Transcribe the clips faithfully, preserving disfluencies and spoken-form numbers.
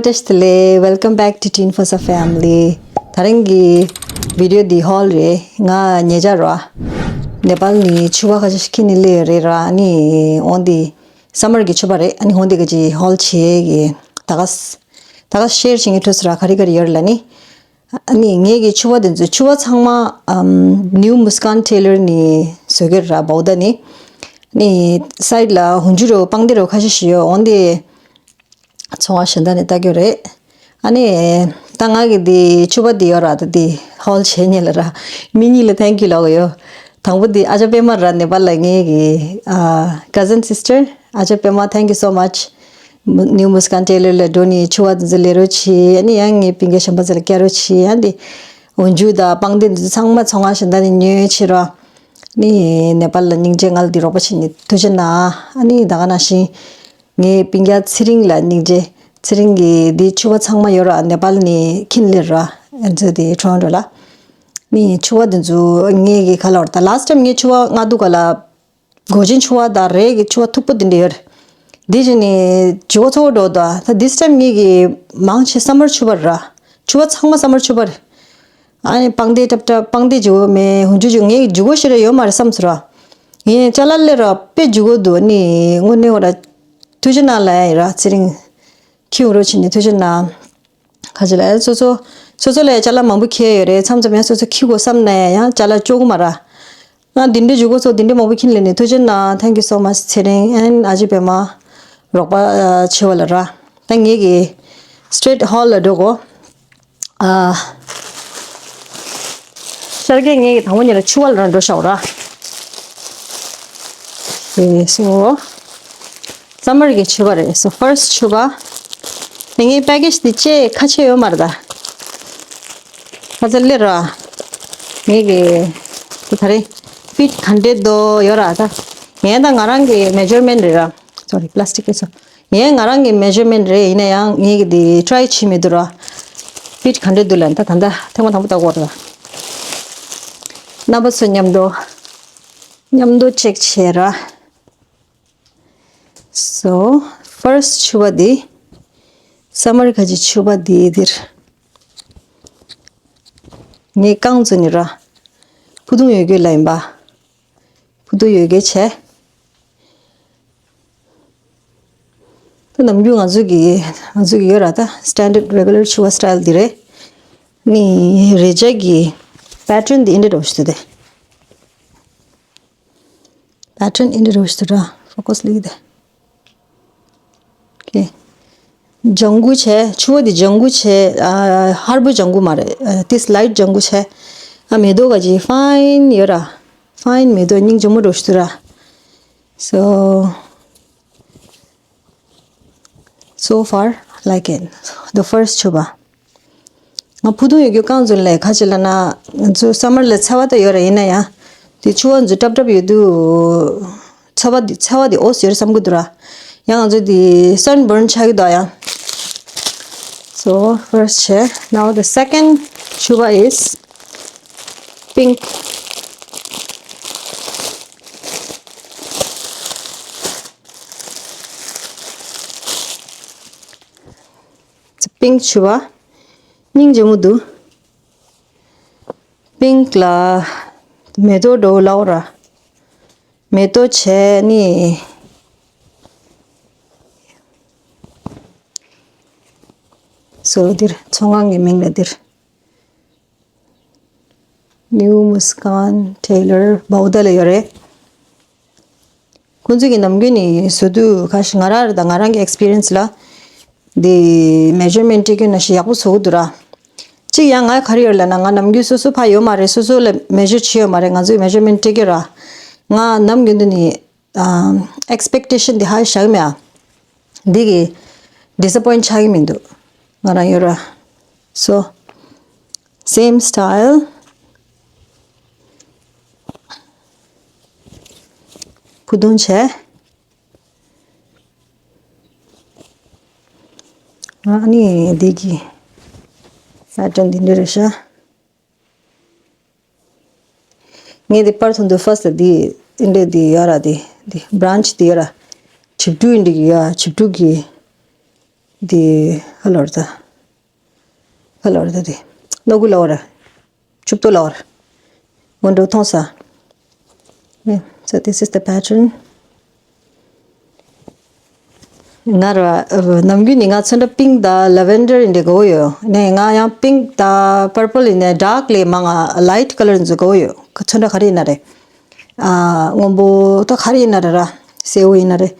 བཀྲ་ཤིས་བདེ་ལེགས། Welcome back to Teen Fosa Family. ད་རིང་གི་བི་ཌི་ཡོ་འདི་ཧོལ་རེད། ང་ཉེ་ཆར་ར་ནེ་པཱལ་ནས་ཕྱུ་པ་ཁ་ཤས་ཤིག་ཁྱེར་ནས་སླེབས་ཡོད་རེད་ར། ཨ་ནི་འོ་འདི་སམ་མར་གྱི་ཕྱུ་པ་རེད། ཨ་ནི་འོ་འདི་ག་ཅིག་ཧོལ་བྱེད་ཀྱི་ད་ག་ད་ག་ཤེར་བྱེད་མཁན་འཕྲོད་སོང་ར། ག་རེ་ག་རེ་ཡོད་རེད་ལབ་ནི། ཨ་ནི་ངེད་ཀྱི་ཕྱུ་པ་དེ་ཚོ་ཕྱུ་པ་ཚང་མ་ཨམ་New Muskan Tailor ནས་བཟོ་གི་ར། བའུ་ད་ནས། ཨ་ནི་སའིཌ་ལ་འོན་ཆུ་རོ་པང་གདན་རོ་ཁ་ཤས་ཤིག་ཡོད། འོ་འདི་ཚོང་བ་གཞན་དག་ནས་ལྟ་གི་ཡོད་རེད། ཨ་ནི་ད་ང་གི་འདི་ཕྱུ་པ་འདི་ཡོད་ར། ད་འདི་ཧོལ་བྱེད་མཁན་ལ་ར་མི་གཉིས་ལ་thank you ལབ་གི་ཡོད། དང་པོ་འདི་ཨ་ཅག་པད་མ་ར། ནེ་པཱལ་ལ་ངེད་ཀྱི་ཨ་cousin sister ཨ་ཅག་པད་མ། Thank you so much. New Muskan Tailor ལ་འགྲོ་ནས་ཕྱུ་པ་འདི་ཚོ་ལས་རོགས་བྱེད། ཨ་ནི་ཡང་ངའི་སྤུན་ཀྱག་གཞན་པ་ཚོ་ལ་སྐྱེལ་རོགས་བྱེད། ཨ་ནི་འོན་ཆུ་དང་པང་གདན་འདི་ཚོ་ཚང་མ་ཚོང་ཁང་གཞན་དག་ནས་ཉོས་བྱེད་ར། ཨ་ནི་ནེ་པཱལ་ལ་སྙིང་རྗེ། ང་ལ་འདི་རོགས་པ་བྱེད་ནས་ཐུགས་རྗེ་གནང་། ཨ་ནི་ད་ག་ནང་བཞིན་ངའི་སྤུན་ཀྱག་ཚེ་རིང་ལ་སྙིང་རྗེ། ཚེ་རིང་གི་འདི་ཕྱུ་པ་ཚང་མ་ཡོད་ར། ནེ་པཱལ་ནས་ཁྱེར་སླེབས་ར། ཨ་ཚོ་དེ་ཊོ་རོན་ཊོ་ལ། ནི་ཕྱུ་པ་འདི་ཚོ་ངེད་ཀྱི་ཁ་ལ་བར་ད་last time ངའི་ཕྱུ་པ་ང་འདུག་ག་ལ། སྒོ་ཆེན་ཕྱུ་པ་དང་རས་ཀྱི་ཕྱུ་པ་མཐུག་པོ་འདི་འདྲ་ཡོད་རེད། འདི་བཞིན་ནི་ལྗིད་པོ་ཚ་པོ་འགྲོ་འདུག་ད་this time ངེད་ཀྱི་མང་ཆེ་སམ་མར་ཕྱུ་པ་རེད་ར། ཕྱུ་པ་ཚང་མ་སམ་མར་ཕྱུ་པ་རེད། ཨ་ནི་པང་གདན་ཏབ་ཏབ། པང་གདན་ལྗིད་པོ་མེད། འོན་ཆུ་ལྗིད། ངའི་ལྗིད་པོ་ཞེ་དྲག་ཡོད་མ་རེད་བསམ་སོང་ར། ངས་ཅ་ལག་སླེབས་ར་དཔེ་ལྗིད་པོ་འདུག་ནི་དངོས་གནས་འོ་ར། ཐུགས་རྗེ་གནང་ལབ་ཡ་ཡིན་ར། ཚེ་རིང་ཁྱེར་ཡོང་རོགས་བྱེད་ནི་ཐུགས་རྗེ་གནང་། ཁ་ཅིག་ལ་ཡང་སོ་སོ་སོ་སོ་ལ་ཡང་ཅ་ལག་མང་པོ་འཁྱེར་ཡོད་རེད། མཚམས་མཚམས་ཡང་སོ་སོ་འཁྱེར་དགོས་བསམ་ན་ཡང་ཅ་ལག་ལྕོགས་ཀྱི་མ་རེད། ང་འདི་འདྲའི་ལྗིད་པོ་ཚོ་འདི་འདྲའི་མང་པོ་འཁྱེར་སླེབས་ནས་ཐུགས་རྗེ་གནང་། Thank you so much. ཚེ་རིང་and ཨ་ཅེ་པད་མ་རོགས་པ་བྱེད་པ་ལ་ར། ད་ངེད་ཀྱི་straight ཧོལ་ལ་འགྲོ་དགོས། ཨ། ཤར་གྱི་ངེད་ཀྱི་དང་པོ་ཉིད་ལ་ཕྱུ་པ་ལ་ར་འགྲོ་ཤག་ར། Okay, so summer གི་ཕྱུ་པ་རེད། So first ཕྱུ་པ། དེ་ངའི་པེ་ཀེཇ་དེ་ཅེ་ཁ་ཕྱེ་ཡོད་མ་རེད་ད། ཁ་ཚ་ལེ་ར། ངེད་ཀྱི་དེ་ག་རེ་ཕིཊ་ག་འདྲས་འདུག་ཡོད་ར་ད། ངས་ད་ང་རང་གི་མེ་ཇར་མེན་ཊི་རེད་ར། Sorry, plastic case. ངས་ང་རང་གི་མེ་ཇར་མེན་ཊི་རེད། ཡིན་ན་ཡང་ངེད་ཀྱི་དེ་ཊི་རའི་བྱེད་མི་འདུག་ར། ཕིཊ་ག་འདྲས་འདུག་ལབ་ད་ད་ལྟ་ཐེངས་མ་དང་པོ་ལྟ་གོ་ར། རྣམ་པ་ཚོ་མཉམ་དུ་མཉམ་དུ་ཅེག་བྱེད་ར། So first ཕྱུ་པ་འདི། སམ་མར་གྱི་ཕྱུ་པ་འདི་འདིར། ངས་རྐང་བཙུགས་ནི་ར། ཕུ་ཐུང་ཡོད་རྒྱུ་ལ་ཡིན་པ། ཕུ་ཐུང་ཡོད་རྒྱུ་བྱས། ད་ནམ་རྒྱུན་ང་ཚོ་གི་ང་ཚོ་གི་ཡོད་ར་ད་standard regular ཕྱུ་པ་སི་ཊའིལ་འདི་རེད། ནི་རེ་ཅག་གི་པེ་ཊརན་འདི་འདྲ་འདྲ་བོ་ཞིག་འདུག་སྟེ། པེ་ཊརན་འདི་འདྲ་འདྲ་བོ་ཞིག་འདུག་ར། ཕོ་ཀ་སི་ལེགས་ཏེ། Okay. ལྗང་གུ་བྱས། ཕྱུ་པ་འདི་ལྗང་གུ་བྱས། ཨ། ཧར་པོ་ལྗང་གུ་མ་རེད། ཨ། ཏིས་ལའིཊ་ལྗང་གུ་བྱས། ཨ། མེ་ཏོག་ག་ཅིག་ཕའིན་ཡོད་ར། ཕའིན་མེ་ཏོག་སྙིང་རྗེ་མོ་འདྲ་བོ་ཞིག་འདུག་ར། So, so far, like it. The first ཕྱུ་པ། ང་ཕུ་ཐུང་ཡོད་རྒྱུ་རྐང་བཙུགས་ལས་ག་ཅི་ལབ་ན། ང་ཚོ་སམ་མར་ལ་ཚ་བ་ད་ཡོད་ར། ཡིན་ན་ཡང་དེ་ཕྱུ་པ་ཚོ་ཏབ་ཏབ་ཡོད་དུས་ཚ་བ་དེ་ཚ་བ་དེ་ཨོ་ཟེར་བསམ་གི་འདུག་ར། ཡང་ང་ཚོ་དེ་སན་བརན་ཆགས་ཀྱི་འདུག་ཡང་། So first བྱས། Now the second ཕྱུ་པ is pink. It's a pink ཕྱུ་པ། སྙིང་རྗེ་མོ་འདུག་པིང་ལ་མེ་ཏོག་འདྲ་བོ་ལའོ་ར། མེ་ཏོག་བྱས་ནི། སོ་འདིར་ཚོང་ཁང་གི་མིང་ལ་འདིར། New Muskan Tailor བའུ་ད་ལ་ཡོད་རེད། ཁོང་ཚོ་གི་ནམ་རྒྱུན་ནས་བཟོ་དུས་ཁ་ཤས་ང་རང་རེད་ད་ང་རང་གི་ཨེག་སི་པི་རི་ཡན་སི་ལ། འདི་མེ་ཇར་མེན་ཊི་སྤྲད་རྒྱུ་ནང་བཞིན་ཡག་པོ་བཟོ་གི་འདུག་ར། གཅིག་ཡང་ང་ག་རེ་ཡོད་ལབ་ན་ང་ནམ་རྒྱུན་སོ་སོ་ཕར་ཡོད་མ་རེད། སོ་སོ་ལ་མེ་ཇར་བྱས་ཡོད་མ་རེད། ང་ཚོས་མེ་ཇར་མེན་ཊི་སྤྲད་རྒྱུ་ར། ང་ནམ་རྒྱུན་དུ་ནི་ཨེག་སི་པེག་ཊེ་ཤན་འདི་ཧའི་བཞག་གི་མེད་ཨ། འདི་གི་ཌི་སི་ཨ་པོ་ཡིན་ཊི་ཆགས་ཀྱི་མི་འདུག་ང་རང་ཡོད་ར། So same style. ཕུ་དུང་བྱས། ཨ་ནི་འདི་གི་པེ་ཊརན་འདི་འདྲ་རེད་ཤག་ངས་འདི་པར་མཐོང་དུས་ཕར་སི་ཊི་འདི་འདི་འདྲ་འདི་ཡོད་ར། འདི་འདི་བྷ་རན་ཆི་འདི་ཡོད་ར། བྱིའུ་ཕྲུག་འདི་གི་ཡོད། བྱིའུ་ཕྲུག་གི་འདི་ཧ་ལོར་ད། ཧ་ལོར་ད་འདི། ནོ་གུ་ལོར། ཆུབ་ཏོ་ལོར། ཝན་ཌོ་མཐོང་ས། Yeah, so this is the pattern. ང་ར་ནམ་རྒྱུན་ནི་ང་ཚོན་ཁྲ་པིང་ཀི་དང་ལ་ཝེན་ཌར་ཡིན་དེ་གོ་ཡོད། ནས་ང་ཡང་པིང་ཀི་དང་པར་པལ་ཡིན་ནས་ཌར་ཀི་ལས་མང་ང་ལའིཊ་ཀ་ལར་ཡིན་ཚོ་གོ་ཡོད། ཁ་ཚོན་ཁྲ་ག་རེ་ཡིན་ན་རེད། ཨ་སྔོན་པོ་ད་ག་རེ་ཡིན་ན་རེད་ར། སེའུ་ཡིན་ན་རེད།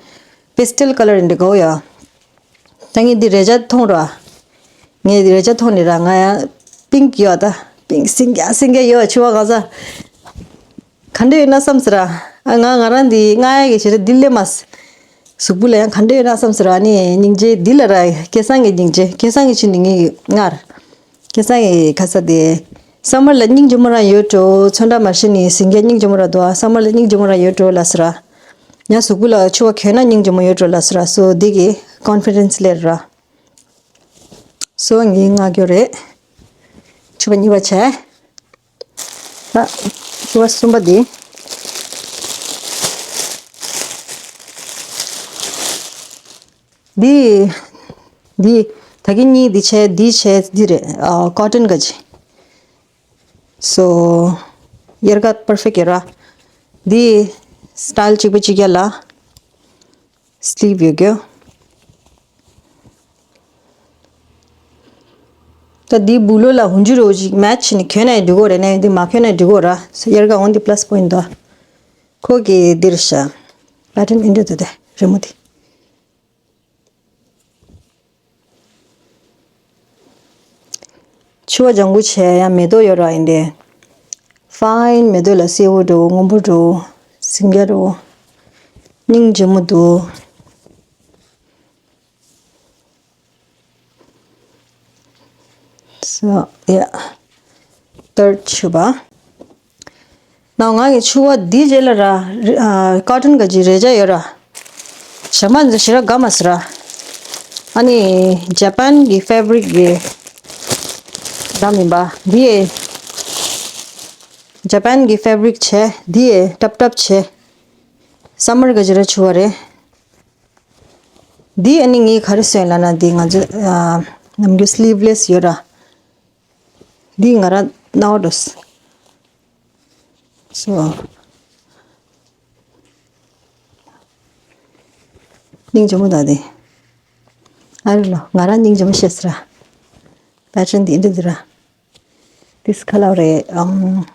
པེ་སི་ཊལ་ཀ་ལར་ཡིན་དེ་གོ་ཡོད། ད་ངས་འདི་རེ་ཅག་མཐོང་ར། ངས་འདི་རེ་ཅག་མཐོང་ནི་ར་ང་ཡང་པིང་ཀི་ཡོད་ད། པིང་ཀི་སིང་ག་སིང་ག་ཡོད་ཆུ་བ་ག་ས། ག་འདྲ་ཡོད་ན་བསམ་ཟེར་ར། ཨ་ང་ང་རང་འདི་ང་ཡ་གི་ཞེ་ར་འདི་ལས་མ་ས། གཟུགས་པོ་ལ་ཡང་ག་འདྲ་ཡོད་ན་བསམ་ཟེར་ར། ཨ་ནི་སྙིང་རྗེ་འདི་ལ་ར་སྐལ་བཟང་གི་སྙིང་རྗེ་སྐལ་བཟང་གི་ཆུ་ནི་ངའི་སྔར། སྐལ་བཟང་གི་ཁ་ས་དེ། སམ་མར་ལ་སྙིང་རྗེ་མོ་རང་ཡོད་འགྲོ། ཚོན་ཁྲ་མ་ཤེས་ནི་སིང་ག་སྙིང་རྗེ་མོ་ར་འདུག་ཨ་སམ་མར་ལ་སྙིང་རྗེ་མོ་རང་ཡོད་འགྲོ་ལ་ཟེར་ར། ཡང་གཟུགས་པོ་ལ་ཆུ་བ་གྱོན་ན་སྙིང་རྗེ་མོ་ཡོད་འགྲོ་ལ་ཟེར་ར། སོ་འདི་གི་ཀོན་ཕི་ཌེན་སི་སླེབས་ར། སོ་ངའི་ང་གྱོ་རེད། ཆུ་བ་གཉིས་པ་བྱས། ད་ཆུ་བ་གསུམ་པ་འདི། འདི། འདི། ད་གིན་གཉིས་འདི་བྱས་འདི་བྱས་འདི་རེད། ཨ་ཀོ་ཊོན་ག་ཅི། སོ། དབྱར་ཁ་པར་ཕེག་ཡོད་ར། འདི། སི་ཊལ་གཅིག་པ་གཅིག་རྒྱ་ལ། སི་ལིབ་ཡོད་གི། ད་འདི་བུ་ལོ་ལ་ཧུན་ཇུ་རོ་ཅིག་མེ་ཆི་ནི་གྱོན་ནའི་འགྲིག་གོ་རེད་ནའི་འདི་མ་གྱོན་ནའི་འགྲིག་གོ་ར། དབྱར་ཁ་འོན་འདི་པ་ལ་སི་པོ་ཡིན་ཏོ། ཁོ་གི་འདིར་ཤ། པེ་ཊན་ཨིན་འདྲ་དེ་དེ་རི་མོ་དེ། ཆུ་བ་ལྗང་གུ་བྱས་ཡང་མེ་ཏོག་ཡོད་ར་ཡིན་ཏེ། ཕའིན་མེ་ཏོག་ལ་སེར་པོ་འགྲོ་སྔོན་པོ་འགྲོ། སིང་ག་འགྲོ། སྙིང་རྗེ་མོ་འདུག So, yeah. Third ཆུ་བ། ནའོ་ང་གི་ཆུ་བ་འདི་རྗེས་ལ་ར། ཀོ་ཊོན་ག་ཅི་རེ་ཅག་ཡོད་ར། ཞྭ་མ་འདི་ཞེ་དྲག་དགའ་མ་སོང་ར། ཨ་ནི་ཇ་པན་གི་ཕེབ་རིག་གི་འདྲ་མིན་པ་འདི། ཇ་པན་གི་ཕེབ་རིག་བྱས་འདི་ཊབ་ཊབ་བྱས། སམ་མར་ག་ཅི་ར་ཆུ་བ་རེད། འདི་ཨ་ནི་ངས་ག་རེ་སོན་ལབ་ན་འདི་ང་ཚོ་ཨ་ནམ་རྒྱུན་སི་ལིབ་ལེ་སི་ཡོད་ར། འདི་ང་རང་ནའོ་འགྲོ་སོང་། སོ། སྙིང་རྗེ་མོ་དང་དེ། ཨ་རེ་ལོ་ང་རང་སྙིང་རྗེ་མོ་ཤེས་སི་ར། པེ་ཊན་འདི་འདི་འདི་ར། ཏིས་ཁ་ལག་རེད་ཨམ།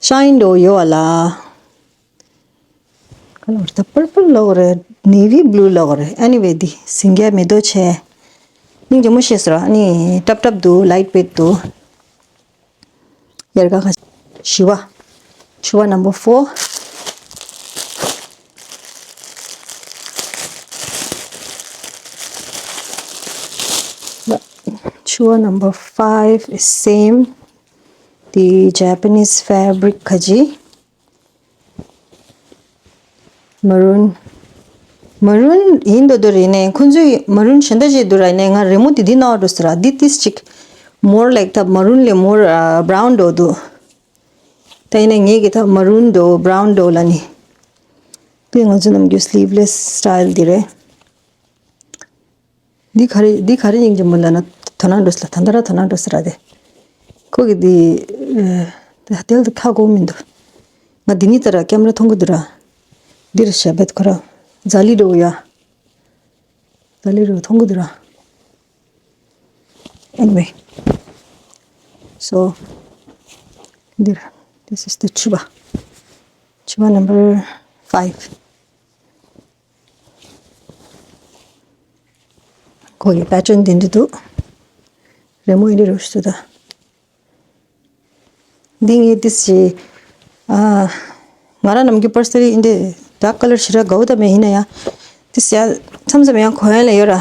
ཤའིན་འགྲོ་ཡོད་བ་ལ། ཁ་ལག་རེད་ད་པར་པལ་ལོག་རེད་ནེ་ཝི་བྷུ་ལུ་ལོག་རེད། ཨེ་ནི་ཝེ་འདི་སིང་ག་མེ་ཏོག་བྱས། སྙིང་རྗེ་མོ་ཤེས་སི་ར། ཨ་ནི་ཊབ་ཊབ་འདུག་ལའིཊ་ཝེ་ཊི་འདུག་དབྱར་ཁ་ཁ་བཞི་པ། ཆུ་བ་number four། ཆུ་བ་number five is same. The Japanese fabric ཁ་ཅིག Maroon། Maroon ཡིན་འདུག་འདུག་རེད་ནས་ཁོང་ཚོས་Maroon གཞན་དག་ཅིག་འདུག་ར་ནས་ང་རི་མོ་དེ་འདི་ནང་འགྲོ་ཟེར་ར། འདི་ཏིས་ཅིག་more like the Maroon ལས་more brown འགྲོ་འདུག་ད་ཡིན་ནས་ངེད་ཀྱི་ད་Maroon འགྲོ་brown འགྲོ་ལ་ནི། དེ་ང་ཚོ་ནམ་རྒྱུན་sleeveless style འདི་རེད། འདི་ག་རེ་འདི་ག་རེ་སྙིང་རྗེ་མོ་ལབ་ན་དོ་སྣང་འགྲོ་ཟེར་ལ་ད་ལྟ་ར་དོ་སྣང་འགྲོ་ཟེར་ར་དེ། ཁོ་གི་འདི་ཨ་དེ་ལ་ཁ་གོ་མི་འདུག་ང་འདི་ནི་ད་ར་ཀེམ་ར་མཐོང་གི་འདུག་ར། འདི་ར་ཞབས་པད་ཁོ་ར་ཛ་ལི་འགྲོ་ཡ། ཛ་ལི་འགྲོ་མཐོང་གི་འདུག་ར། Anyway, so འདི་ར། This is the ཆུ་བ། ཆུ་བ་number five། ཁོ་ཡི་pattern འདི་འདྲ་འདུག་རི་མོ་འདི་འདྲ་རུ་ཞིག་འདུག་ད། འདི་ངའི་ཏིས་ཞེ། ཨ། ང་རང་ནམ་རྒྱུན་personally འདི་dark colour ཞེ་དྲག་དགའ་བོ་ད་མེད་ཡིན་ན་ཡང་། ཏིས་ཡ། མཚམས་མཚམས་ཡང་གོན་ཡ་ལ་ཡོད་ར།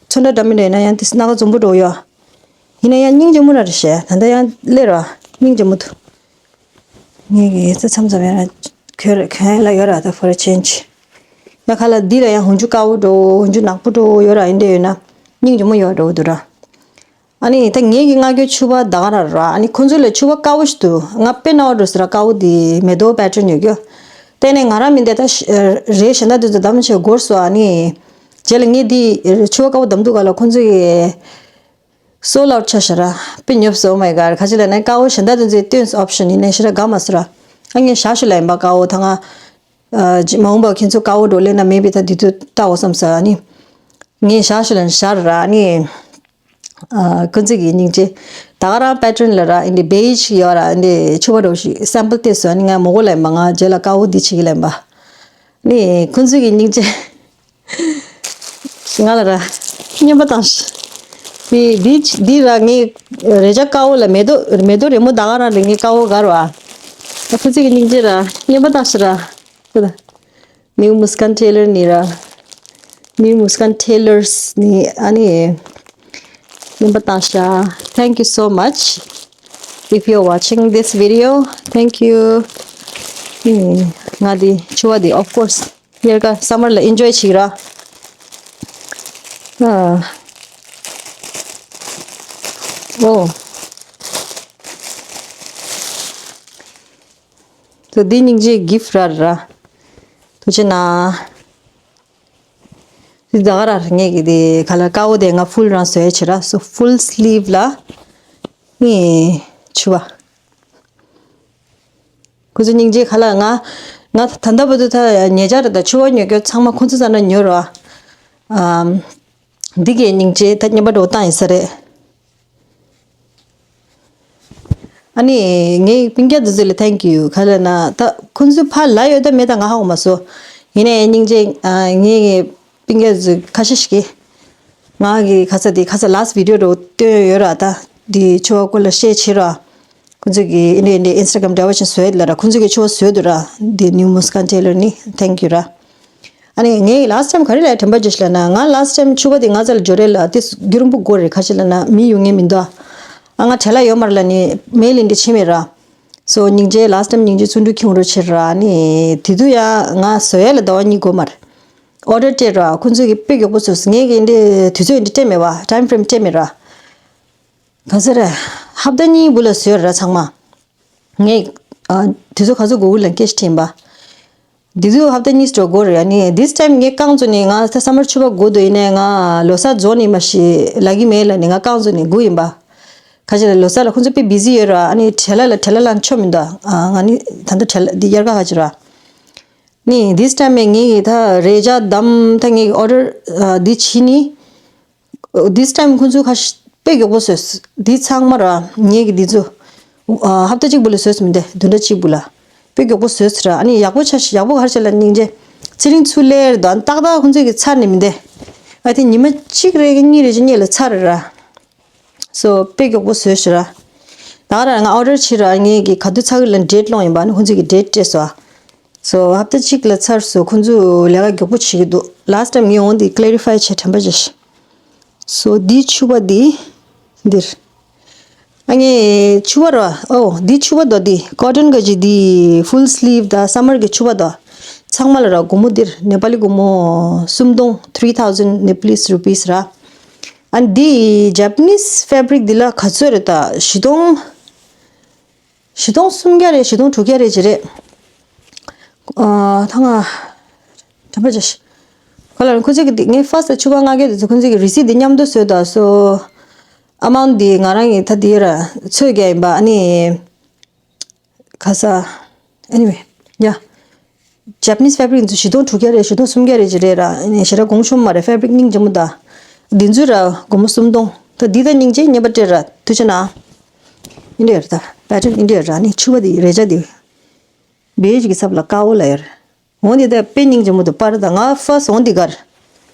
ཚོན་ཁྲ་འདྲ་མི་འདྲ་ཡིན་ན་ཡང་ཏིས་སྣ་ཁ་འཛོམས་པོ་འགྲོ་ཡོད། ཡིན་ན་ཡང་སྙིང་རྗེ་མོ་ར་རེད་ཤག་ད་ལྟ་ཡང་སླེབས་ར། སྙིང་རྗེ་མོ་འདུག་ངས་ཀྱི་ས་མཚམས་མཚམས་ཡང་ཁྱོད་ཁྱོད་ལ་ཡོད་ར་ད་for a change། ཡ་ཁ་ལ་འདི་ལ་ཡང་ཧུན་ཇུ་དཀར་པོ་འགྲོ་ཧུན་ཇུ་ནག་པོ་འགྲོ་ཡོད་ར་ཡིན་འདྲ་ཡོད་ན་སྙིང་རྗེ་མོ་ཡོད་འགྲོ་འདུག་ར། ཨ་ནི་ད་ངས་ཀྱི་ང་ཁྱོད་ཕྱུ་པ་ད་ག་ར་ར་ཨ་ནི་ཁོང་ཚོ་ལ་ཕྱུ་པ་དཀར་པོ་ཞིག་འདུག་ང་དཔེ་ན་བ་འགྲོ་ཟེར་ར་དཀར་པོ་འདི་མེ་ཏོག་pattern ཡོད་རྒྱུ། དེ་ནས་ང་རང་མིན་དེ་ད་རེ་ཞེ་ན་དུ་ད་དམ་ཆེ་སྒོར་སོ་ཨ་ནི། རྗེས་ལ་ངས་འདི་ཕྱུ་པ་དཀར་པོ་བསྡམ་དུས་ག་ལ་ཁོང་ཚོས་སོལ་ཨའུཊ་ཆགས་ཤག་ར། དཔེ་ཉོབ་སོང་། Oh my god། ག་ཅི་ལབ་ན་དཀར་པོ་གཞན་དག་དེ་ཚོའི་སྟོན་ཨོབ་ཤན་ཡིན་ནའི་ཞེ་དྲག་དགའ་མ་སོང་ར། ཨ་ངས་བཞག་ཞུ་ལ་ཡིན་པ། དཀར་པོ་ད་ང་ཨ་ཅི་མ་འོངས་པ་ཁྱེད་ཚོ་དཀར་པོ་འགྲོ་ལེ་ན་མེད་པའི་ད་དེ་དུས་ལྟ་འོ་བསམ་ས། ཨ་ནི་ངས་བཞག་ཞུ་ལ་བཞག་ར། ཨ་ནི་ཨ་ཁོང་ཚོ་གི་སྙིང་རྗེ། ད་ག་རང་པེ་ཊརན་ལ་ར་ཨིན་དེ་བེ་ཇི་ཡོད་ར། ཨིན་དེ་ཕྱུ་པ་འདྲ་བོ་ཞིག་སེམ་པལ་བལྟས་སོང་། ཨ་ནི་ང་མོ་གོ་ལ་ཡིན་པ། ང་རྗེས་ལ་དཀར་པོ་འདི་བྱེད་ཀྱི་ལ་ཡིན་པ། ཨ་ནི་ཁོང་ཚོ་གི་སྙིང་རྗེ། ང་ལ་ར་རྔན་པ་བཏང་ཤག་འདི་འདི་འདི་ར་ངའི་རེ་ཅག་དཀར་པོ་ལ་མེ་ཏོག་མེ་ཏོག་རི་མོ་ད་ག་རང་རེད། ངའི་དཀར་པོ་ག་ར་བ། ད་ཁོ་ཚོ་གི་སྙིང་རྗེ་ར་རྔན་པ་བཏང་ཤག་ར། ཁོ་ད་New Muskan Tailor ནི་ར། New Muskan Tailors ནི་ཨ་ནི་རྔན་པ་བཏང་ཤག Thank you so much. If you're watching this video, thank you. ང་འདི་ཕྱུ་པ་འདི་of course དབྱར་ཁ་སམ་མར་ལ་ཨེན་ཇོའི་བྱེད་ཀྱི་ར། ཨ། ཨོ། ད་འདི་སྙིང་རྗེ་གི་ཕིཊ་ར་ར། ཐུགས་རྗེ་གནང་། འདི་ད་ག་ར་ངས་ཀྱི་འདི་ག་ལ་དཀར་པོ་དེ་ང་ཕུལ་རང་བཟོས་བྱེད་ར། So full sleeve ལ་ངས་ཕྱུ་པ། ཁོ་ཚོ་སྙིང་རྗེ། ག་ལ་ང་ང་ད་ལྟ་བར་དུ་ད་ཉེ་ཆར་ད་ཕྱུ་པ་ཉོ་རྒྱུ་ཚང་མ་ཁོ་ཚོ་ཚ་ན་ཉོ་རོགས། ཨམ། འདི་གའི་སྙིང་རྗེ་ད་རྔན་པ་འདྲ་བོ་བཏང་ཡིན་ས་རེད། ཨ་ནི་ངའི་སྤུན་ཀྱག་འདི་ཚོ་ལ་thank you། ག་ལ་ན་ད་ཁོ་ཚོ་ཕར་ལ་ཡོད་ད་མེད་ད་ང་ཧ་གོ་མ་སོང་། ཡིན་ནའི་སྙིང་རྗེ། ཨ་ངའི་སྤུན་ཀྱག་ཚོ་ཁ་ཤས་ཤིག་གིས་ང་གི་ཁ་ས་དེ་ཁ་ས་last video འདྲ་བོ་བཏོན་ཡོད་ར། ད་འདི་ཕྱུ་པ་སྐོར་ལ་ཤེར་བྱེད་ར། ཁོང་ཚོ་གིས་ཨིན་དེ་ཨིན་དེ་Instagram འདྲ་བ་ཞིག་བཟོས་ལ་ར། ཁོང་ཚོ་གིས་ཕྱུ་པ་བཟོས་འདུག་ར། འདི་New Muskan Tailor ནི་thank you ར། ཨ་ནི་ངས་last time ག་རེ་ལ་དྲན་པ་བརྗེད་ཤག་ལབ་ན། ང་last time ཕྱུ་པ་དེ་ང་རྩ་ལ་འབྱོར་རེད་ལ། དེ་རྒྱུན་རིང་པོ་འགོར་རེད། ག་ཅི་ལབ་ན་མི་ཡོང་མཁན་མི་འདུག་ཨ་ང་བྲེལ་བ་ཡོད་མ་རེད་ལབ་ནི་མེལ་ཨིན་དེ་ཕྱིན་མེད་ར། So སྙིང་རྗེ། last time སྙིང་རྗེ་བརྩོན་འགྲུས་ཁྱོང་རོགས་བྱེད་ར། ཨ་ནི་དེ་དུས་ཡང་ང་བཟོ་ཡ་ལ་ཟླ་བ་གཉིས་འགོར་མ་རེད། ཨོ་ཌར་སྤྲད་ར། ཁོང་ཚོ་གིས་དཔེ་མགྱོགས་པོ་བཟོས། ངས་ཀྱི་འདི་དུས་ཚོད་འདི་སྤྲད་མེད་པ། time frame སྤྲད་མེད་ར། ག་ཚོད་རེད། ཧབ་ཏ་གཉིས་བུ་ལ་བཟོས་ར་ཚང་མ། ངས་ཨ་དུས་ཚོད་ག་ཚོད་འགོར་གི་ལབ་སྐད་ཆ་དྲིས་པ། འདི་དུས་ཧབ་ཏ་གཉིས་འགྲོ་འགོར་རེད། ཨ་ནི་this time ངས་རྐང་བཙུགས་ནས་ང་ད་སམ་མར་ཕྱུ་པ་སྒུག་འདུག་ཡིན་ནའི་ང་ལོ་གསར་རྫོགས་ནས་མ་གཞི་ལབ་ཀྱི་མེད་ལབ་ནས་ང་རྐང་བཙུགས་ནས་སྒུག་ཡིན་པ། ག་ཅི་ལ་ལོ་གསར་ལ་ཁོང་ཚོ་དཔེ་བི་ཟི་ཡོད་ར། ཨ་ནི་བྲེལ་བ་ལ་བྲེལ་བ་ལ་ཆོ་མི་འདུག་ཨ་ང་ནི་ད་ལྟ་བྲེལ་བ་འདི་དབྱར་ཁ་ག་ཅི་ར། ནི་this time ངས་ཀྱི་ད་རེ་ཅག་བདམས། ད་ངས་ཀྱི་ཨོ་ཌར་འདི་བྱིན་ནི། This time ཁོང་ཚོས་ཁ་ཤས་དཔེ་མགྱོགས་པོ་བཟོས། འདི་ཚང་མ་ར་ངས་ཀྱི་འདི་ཚོ་ཨ་ཧབ་ཏ་གཅིག་པུ་ལ་བཟོས་མི་འདུག་བདུན་ཕྲག་གཅིག་པུ་ལ་དཔེ་མགྱོགས་པོ་བཟོས་ར། ཨ་ནི་ཡག་པོ་ཆགས་ཤག་ཡག་པོ་ག་རེ་བྱས་ལབ་ན་སྙིང་རྗེ། ཚེ་རིང་ཚུར་སླེབས་དང་ཏག་ཏག་ཁོང་ཚོས་ཀྱི་ཚར་ནས་མི་འདུག་ཨ་དེ་ཉི་མ་གཅིག་རེ་གཉིས་རེ་གཅིག་གཉིས་ལ་ཚར་ར། So དཔེ་མགྱོགས་པོ་བཟོས་ཤག་ར། ད་ག་ར་ང་ཨོ་ཌར་བྱས་ར། ངས་ཀྱི་ག་དུས་ཚར་གི་ལབ་ན་ཌེཊ་སློང་ཡིན་པ། ཨ་ནི་ཁོང་ཚོས་ཀྱི་ཌེཊ་སྤྲད་སོང་ཨ། So ཧབ་ཏ་གཅིག་ལ་ཚར་སོང་། ཁོང་ཚོས་ལས་ཀ་མགྱོགས་པོ་བྱེད་ཀྱི་འདུག last time ངས་འོང་དེ་clarify བྱས་དྲན་པ་བརྗེད་ཤག So འདི་ཕྱུ་པ་འདི་འདིར། ཨ་ངས་ཕྱུ་པ་ར། ཨོ་འདི་ཕྱུ་པ་དོ། འདི་ཀོ་ཊོན་ག་ཅི། འདི་full sleeve དང་སམ་མར་གྱི་ཕྱུ་པ་དོ། ཚང་མ་ལ་ར་སྒོར་མོ་འདིར་ནེ་པ་ལི་སྒོར་མོ་སུམ་སྟོང་three thousand Nepalese rupees ར། ཨ་འདི་Japanese fabric འདི་ལ་ག་ཚོད་རེད། ད་བཞི་སྟོང་བཞི་སྟོང་སུམ་བརྒྱ་རེད། བཞི་སྟོང་དྲུག་བརྒྱ་རེད་ཅི་རེད། ཨ་ད་ང་དྲན་པ་བརྗེད་ཤག་ག་ལ་ཁོ་ཚོས་ཀྱི་འདི་ངས་first ལ་ཕྱུ་པ་མངགས་ཀྱི་འདུག་ཁོ་ཚོས་ཀྱི་receipt འདི་མཉམ་དུ་བཟོས་དང་། So amount འདི་ང་རང་གི་ད་འདི་ར་ཚོད་བརྒྱབ་ཡིན་པ། ཨ་ནི་ག་ས། Anyway yeah, Japanese fabric འདི་ཚོ་བཞི་སྟོང་དྲུག་བརྒྱ་རེད། བཞི་སྟོང་སུམ་བརྒྱ་རེད་ཅི་རེད་ར། ཨ་ནི་ཞེ་དྲག་གོང་ཆུང་མ་རེད། fabric སྙིང་རྗེ་མོ་ད། འདི་ཚོ་ར་སྒོར་མོ་སུམ་སྟོང་། ད་འདི་ད་སྙིང་རྗེ། རྔན་པ་སྤྲད་ར། ཐུགས་རྗེ་གནང་། ཨིན་དེ་རེད། ད་pattern ཨིན་དེ་རེད་ར། ཨ་ནི་ཕྱུ་པ་འདི་རེ་ཅག་འདི་བེ་ཇི་གི་ཚབ་ལ་དཀར་པོ་ལ་ཡོད་རེད། འོ་འདི་ད་དཔེ་སྙིང་རྗེ་མོ་འདུག་པར་ད་ང་first འོ་འདི་གར།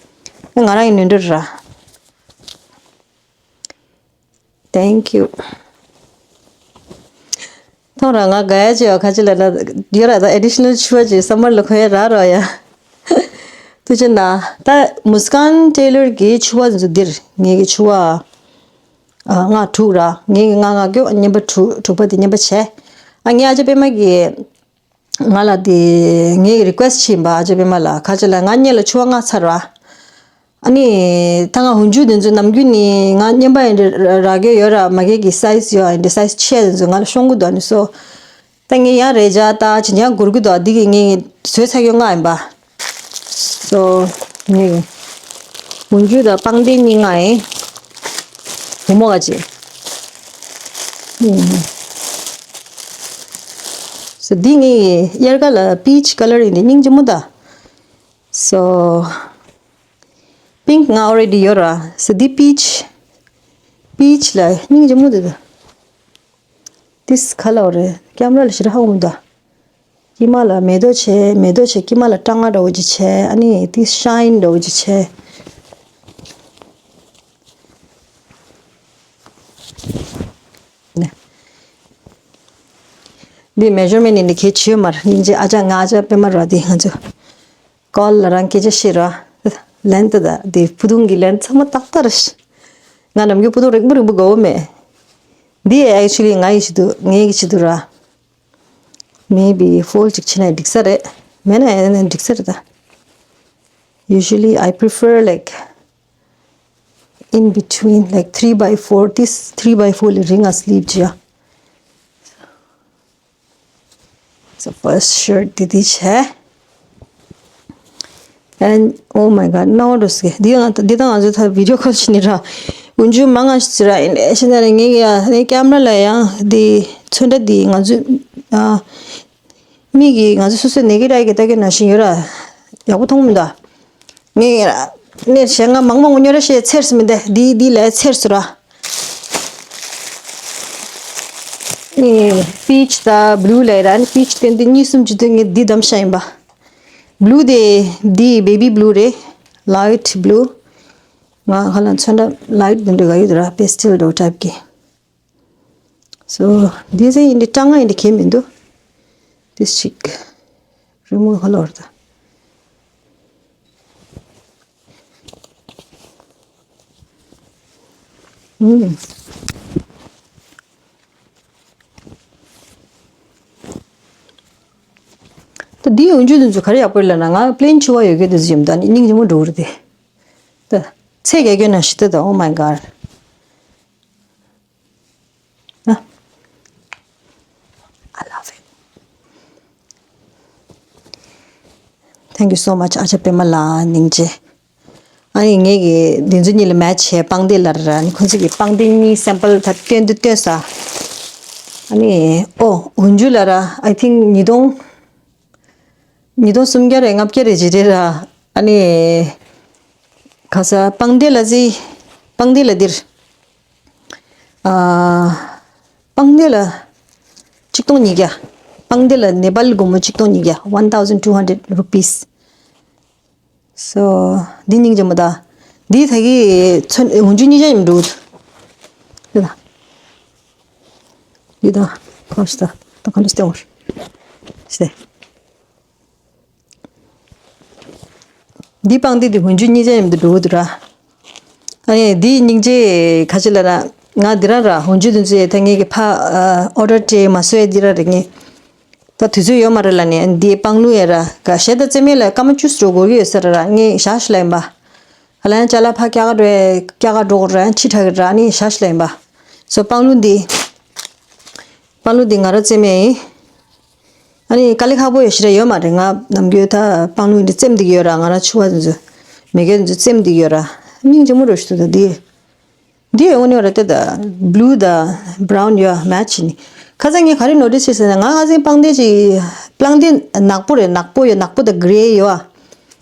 ང་རང་གི་ནོར་འཁྲུལ་ར། Thank you. ཐོང་ར་ང་དགའ་ཡ་ཅིག་ཡོད། ག་ཅི་ལབ་ན་ཡོད་ར། ད་additional ཕྱུ་པ་ཅིག་སམ་མར་ལ་གོན་ཡ་རག་རོགས་ཡ། ཐུགས་རྗེ་གནང་། ད་Muskan Tailor གི་ཕྱུ་པ་འདི་ཚོ་འདིར་ངེད་ཀྱི་ཕྱུ་པ་ཨ་ལྔ་དྲུག་ར། ངེད་ཀྱི་ལྔ་ལྔ་གྱོ། རྔན་པ་དྲུག་དྲུག་པ་དེ་རྔན་པ་བྱས། ཨ་ངའི་ཨ་ཅག་པད་མ་གིས་ང་ལ་དེ་ངའི་request བྱིན་པ། ཨ་ཅག་པད་མ་ལ་ག་ཅི་ལབ། ང་སྔོན་ལ་ཕྱུ་པ་མངགས་ཚར་བ། ཨ་ནི་ད་ང་འོག་འཇུག་དེ་ཚོ་ནམ་རྒྱུན་ནི་ང་རྔན་པ་ཡིན་ར་རག་གི་ཡོད་ར། མ་གི་གི་size ཡོད། ཨ་ནི་size ཆེ་དེ་ཚོ་ང་ལ་ཤོང་གི་འདུག་ཨ་ནི་so ད་ངས་ཡང་རེ་ཅག་ད་ཅི་འཇང་སྒུར་གི་འདུག་འདི་གི་ངས་བཟོས་ཚར་གྱི་མངགས་ཡིན་པ། So ངས་ འོན་ཇུ་དང་པང་གདན་གཉིས་ང་ཨེ། བུ་མོ་ག་ཅི། ཨུམ། སོ་འདི་ངའི་དབྱར་ཁ་ལ་པིཆ་ཀ་ལར་ཡིན་དེ་སྙིང་རྗེ་མོ་ད། སོ། པིང་ང་ཨོ་རེ་ཌི་ཡོད་ར། སོ་འདི་པིཆ། པིཆ་ལ་སྙིང་རྗེ་མོ་འདུག་ད། ཏིས་ཁ་ལ་ཨོ་རེ་ཀེམ་ར་ལ་ཞེ་དྲག་ཧ་གོ་མི་འདུག་དཀྱིལ་མ་ལ་མེ་ཏོག་བྱས། མེ་ཏོག་བྱས་དཀྱིལ་མ་ལ་སྲང་ང་འདྲ་བོ་ཅིག་བྱས། ཨ་ནི་ཏིས་ཤ་ཡིན་འདྲ་བོ་ཅིག་བྱས། ནས། འདི་མེ་ཇར་མེན་ནི་འདི་གལ་ཆེ་མར་སྙིང་རྗེ་ཨ་ཅག་ང་ཨ་ཅག་པད་མ་ར་འདི་ང་ཚོ། ཀོལ་ལ་རང་སྐད་ཆ་བཤད་ར། ལན་ཏི་ད་དེ་བུ་དུང་གི་ལན་ཚང་མ་ཏག་ཏག་རེད། ང་ནམ་རྒྱུན་བུ་དུང་རིང་པོ་རིང་པོ་དགའ་བོ་མེད། འདི་ཨེག་ཆུ་ལི་ང་ཡི་ཆེད་དུ་ངའི་གི་ཆེད་དུ་ར། མེ་བི་ཕོལ་ཅིག་ཕྱིན་ན་འགྲིག་ས་རེད། མེད་ན་ཡང་ན་འགྲིག་ས་རེད་ད། Usually I prefer like in between, like three by four. This three by four is ring asleep, yeah. So first shirt དེ་འདི་བྱས། And oh my god, now this guy. འདི་ང་འདི་དང་ང་ཚོ་ད་video call བྱས་ནི་ར། འོན་ཇུ་མང་ང་ཞིག་ར། ཨིན་ཨེ་ཤེ་ན་རེ་ངེ་ཡ་ནི་ཀེམ་ར་ལ་ཡང་འདི་ཚོན་ཁྲ་འདི་ང་ཚོ་ཨ། མིག་གིས་ང་ཚོ་སོ་སོའི་ནེ་ཀེ་ཌ་ཨའི་གིས་ལྟ་གི་ནང་བཞིན་ཡོད་ར། ཡག་པོ་མཐོང་མི་འདུག་ངས་ནས་གཞན་ང་མང་མང་ཉོ་ར་ཞེས་ཚེར་སི་མི་འདུག་འདི་འདི་ལས་ཚེར་སི་ར། ནི་པིཆ་དང་བླུ་ལས་ར། ནི་པིཆ་དེ་འདི་གཉིས་གསུམ་ཅིག་འདུག་ངས་འདི་བདམས་བཞག་ཡིན་པ། བླུ་དེ་འདི་བེ་བི་བླུ་རེད། ལའིཊ་བླུ། ང་ཁ་ལ་ཚོན་ཁྲ་ལའིཊ་འདི་འདྲ་ག་ཡོད་ར། པེ་སི་ཊལ་འདྲ་ཊའིཔ་གི། So this is in the tongue in the came into this chick. Remove color. ཨུམ། ད་འདིའི་འོན་ཇུ་དེ་ཚོ་ག་རེ་ཡག་པོ་རེད་ལབ་ན། ང་པི་ལེན་ཕྱུ་པ་ཡོད་མཁན་དེ་ཚོ་ཡིན་ད་ནི་སྙིང་རྗེ་མོ་འགྲོ་གི་རེད་དེ། ད་ཚད་བརྒལ་མཁན་ནང་བཞིན་ད། Oh my god. ཨ། I love it. Thank you so much. ཨ་ཅག་པད་མ་ལགས་སྙིང་རྗེ། ཨ་ནི་ངེད་ཀྱི་འདི་ཚོ་གཉིས་ལ་མེ་ཆི་བྱས་པང་གདན་ལ་ར། ཨ་ནི་ཁོང་ཚོ་གི་པང་གདན་གཉིས་སེམ་པལ་ད་སྟོན་དུ་སྟོན་ས། ཨ་ནི་ཨོ་འོན་ཇུ་ལ་ར། I think ཉིས་སྟོང་ཉིས་སྟོང་སུམ་བརྒྱ་རེ་ལྔ་བརྒྱ་རེ་ཅིག་རེད་ར། ཨ་ནི་ག་ས་པང་གདན་ལ་ཟི། པང་གདན་ལ་འདིར། ཨ། པང་གདན་ལ་ཆིག་སྟོང་ཉིས་བརྒྱ། པང་གདན་ལ་ནེ་པཱལ་སྒོར་མོ་ཆིག་སྟོང་ཉིས་བརྒྱ། One thousand two hundred rupees. So འདི་སྙིང་རྗེ་མོ་ད། འདི་ད་གི་ཚོན་འོན་ཇུ་གཉིས་ཆ་ཡིན་འགྲོ། འདི་ད། འདི་ད་ཁོ་ཤི་ད་ད་ག་འདྲ་སྟེ་འོང་ཤི་སྟེ། འདི་པང་གདན་འདི་འོན་ཇུ་གཉིས་ཆ་མཉམ་དུ་འགྲོ་གི་འདུག་ར། ཨ་ནི་འདི་སྙིང་རྗེ་ག་ཅི་ལབ་ན། ང་འདི་རང་ར་འོན་ཇུ་འདི་ཚོ་ད་ངེད་ཀྱི་ཕ་ཨ་ཨོ་ཌར་སྤྲད་མ་སོང་ཡ། འདི་ར་རེད། ངས་ད་དུས་ཚོད་ཡོད་མ་རེད་ལབ་ནས་འདི་པང་ལུང་ཡ་ར་ག་ཞེ་ད་རྩེ་མེད་ལ་སྐར་མ་བཅུ་ཙམ་འགྲོ་དགོས་ཀྱི་ཡོད་ས་རེད་ར། ངས་བཞག་ཤི་ལབ་ཡིན་པ། ཧ་ལམ་ཅ་ལག་ཕར་སྐྱ་ག་འགྲོ་ཡ་སྐྱ་ག་འགྲོ་དགོས་ར། ཕྱི་དྲགས་ཀྱི་ར། ཨ་ནི་བཞག་ཤི་ལབ་ཡིན་པ། སོ་པང་ལུང་འདི། པང་ལུང་འདི་ང་རང་རྩེ་མེད་ཡིན། ཨ་ནི་དཀའ་ལས་ཁག་པོ་ཡོད་ཤི་ར་ཡོད་མ་རེད། ང་ནམ་རྒྱུན་ད་པང་ལུང་འདི་རྩེམ་བསྡད་ཀྱི་ཡོད་ར། ང་རང་ཕྱུ་པ་འདི་ཚོ་མེ་རྒྱལ་འདི་ཚོ་རྩེམ་བསྡད་ཀྱི་ཡོད་ར། སྙིང་རྗེ་མོ་འགྲོ་ཤི་འདུག་ད་འདི། འདི་ཡོང་ནི་ཡོད་ར་དེ་ད། བླུ་ད་བྷ་རའུན་ཡོད་མེ་ཆི་ནི། ཁ་སང་ངས་ག་རེ་ནོ་ཊིས་བྱས་ཟེར་ན། ང་ཁ་སང་པང་གདན་ཅིག་པང་གདན་ནག་པོ་རེད། ནག་པོ་ཡོད། ནག་པོ་ད་གྷི་རེ་ཡོད་ཨ།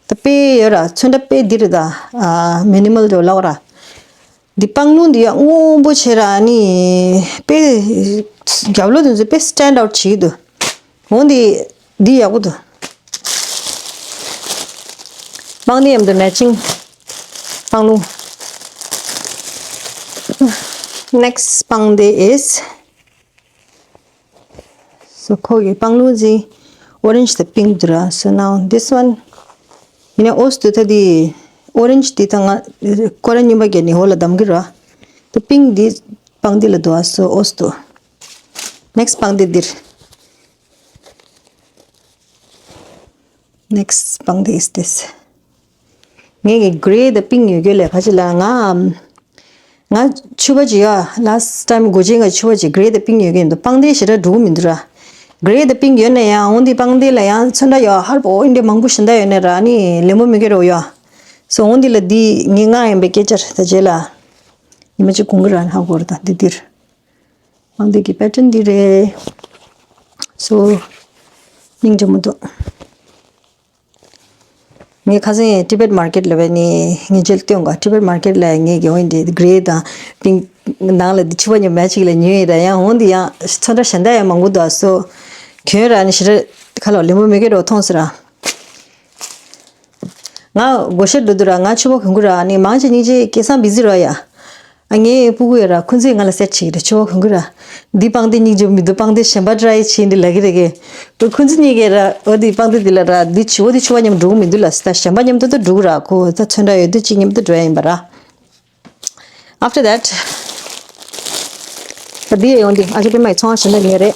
ད་དཔེ་ཡོད་ར། ཚོན་ཁྲ་དཔེ་འདི་རེད་ད། ཨ་མི་ནི་མལ་འདྲ་བོ་ལབ་ར། འདི་པང་ལུང་འདི་ཡང་སྔོན་པོ་བྱས་ར། ཨ་ནི་དཔེ་རྒྱབ་ལོགས་དེ་ཚོ་དཔེ་སི་ཊེན་ཌི་ཨའུཊ་བྱེད་ཀྱི་འདུག་འོ་འདི་འདི་ཡག་པོ་འདུག་པང་གདན་མཉམ་དུ་མེ་ཆིང་པང་ལུང་། Next པང་གདན་is So ཁོ་གི་པང་ལུང་འདི་ཨོ་རེན་ཇི་དང་པིང་ཀི་འདུག་ར། So now this one. ཡིན་ནའི་ཨོ་སི་འདུག་ད་འདི་ཨོ་རེན་ཇི་འདི་ད་ང་སྐོར་ར་གཉིས་པ་བརྒྱབ་ནས་འོག་ལ་བསྡམ་གི་ར། ད་པིང་ཀི་འདི་པང་གདན་ལ་འདུག་ཨ། So ཨོ་སི་འདུག Next པང་གདན་འདིར། Next པང་གདན་is this. ངས་ཀྱི་གྷི་རེ་དང་པིང་ཀི་ཡོད་རྒྱུ་ལས་ཕ་ཅི་ལ་ང་ང་ཕྱུ་པ་ཅིག་ཡོད། Last time སྒོ་ཆེན་གྱི་ཕྱུ་པ་ཅིག་གྷི་རེ་དང་པིང་ཀི་ཡོད་ཀྱི་འདུག་པང་གདན་ཞེ་དྲག་འགྲོ་གི་མི་འདུག་ར། གྷི་རེ་དང་པིང་ཀི་ཡོད་ན་ཡང་འོང་འདི་པང་གདན་ལ་ཡང་ཚོན་ཁྲ་ཡོད་ཧར་པོ་འདི་མང་པོ་ཞིག་འདྲ་ཡོད་ནས་ར། ཨ་ནི་ལེ་མོ་མི་དགོས་རོ་ཡོད། སོ་འོང་འདི་ལ་འདི་ངས་མངགས་ཡིན་པའི་སྐད་ཆ་རེད། ད་རྗེས་ལ་ཉི་མ་གཅིག་གོང་གི་རང་ཧ་གོ་རེད། ད་འདི་འདིར་མང་འདི་གི་པེ་ཊན་འདི་རེད། སོ་སྙིང་རྗེ་མོ་འདུག་ངས་ཁ་སང་ཊི་བེཊ་མར་ཀེཊ་ལ་བས་ནི་ངས་རྗེས་ལ་སྟོན་ག་ཊི་བེཊ་མར་ཀེཊ་ལ་ངས་དགེ་འོན་འདི་གྷེ་རེ་དང་པིང་ནང་ལ་འདི་ཕྱུ་པ་ཉོ་མེད་ཅིག་ལ་ཉོས་ཡིན། ད་ཡང་འོང་འདི་ཡང་ཚོན་ཁྲ་གཞན་དག་ཡང་མང་པོ་འདུག་སོ་གྱོན་ར་ནི་ཞེ་དྲག་ཁ་ལོ་ལེ་མོ་མེ་ཀེ་རོ་མཐོང་ཟེར་ར། ང་སྒོར་གཞས་འགྲོ་དུས་ར་ང་ཕྱུ་པ་གོན་གི་ར། ནི་མང་ཆེ་སྙིང་རྗེ་སྐལ་བཟང་བི་ཛི་ར་ཡ། ཨ་ངའི་སྤུ་གུ་ཡ་ར་ཁོང་ཚོས་ང་ལ་སེར་ཆིག་རེ་ཕྱུ་པ་གོན་གི་ར། འདི་པང་གདན་སྙིང་རྗེ་མི་འདུག་པང་གདན་གཞན་པ་ཏྲའི་བྱེད་འདི་ལ་གི་རེ་གི། ཁོང་ཚོ་གཉིས་ཀས་ར་འོ་འདི་པང་གདན་འདི་ལ་ར་འདི་ཕྱུ་པ་འདི་ཕྱུ་པ་མཉམ་འགྲོ་གི་མི་འདུག་ལ། ད་གཞན་པ་མཉམ་དུ་དུ་འགྲོ་གི་ར། ཁོ་ད་ཚོན་ཁྲ་ཡོད་དུས་གཅིག་མཉམ་དུ་འགྲོ་ཡ་ཡིན་པ་ར། After that ད་འདི་ཡོང་འདི་ཨ་ཅེ་པེ་མའི་ཚོང་ཨ་ཞིག་ན་ཉེ་རེད།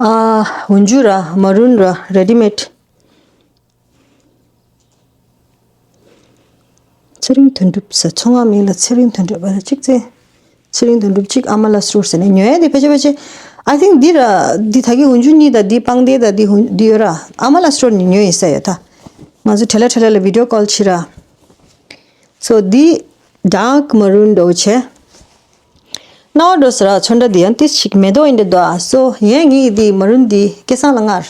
ཨ་འོན་ཇུ་ར་མ་རུན་ར་རེ་ཌི་མེད། ཚེ་རིང་དོན་གྲུབ་ཟེར་ཚོང་ཁང་མིང་ལ་ཚེ་རིང་དོན་གྲུབ་ཨ་གཅིག་ཙེ། ཚེ་རིང་དོན་གྲུབ་གཅིག་ཨ་མ་ལ་སི་ཊོར་ཟེར་ནས་ཉོ་ཡ་དེ་ཕལ་ཆེར་ཕལ་ཆེར། I think འདི་ར་འདི་ད་གི་འོན་ཇུ་གཉིས་དང་འདི་པང་གདན་དང་འདི་ཧུན་འདི་ཡོད་ར། ཨ་མ་ལ་སི་ཊོར་ནས་ཉོས་ཡིན་ས་ཡོད་ད། ང་ཚོ་ཁྲེ་ལ་ཁྲེ་ལ་ལ་བི་ཌི་ཡོ་ཀོལ་བྱེད་ར། སོ་འདི་ཌརྐ་མ་རུན་འདྲ་བོ་བྱས། སྣང་བ་འགྲོ་ཟེར་ར། ཚོན་ཁྲ་འདི་ཡང་ཏིས་ཞིག་མེ་ཏོག་ཡིན་འདྲ་འདུག་ཨ། སོ་ཡན་ངེད་ཀྱི་འདི་མ་རུན་འདི་སྐལ་བཟང་ལ་མངགས།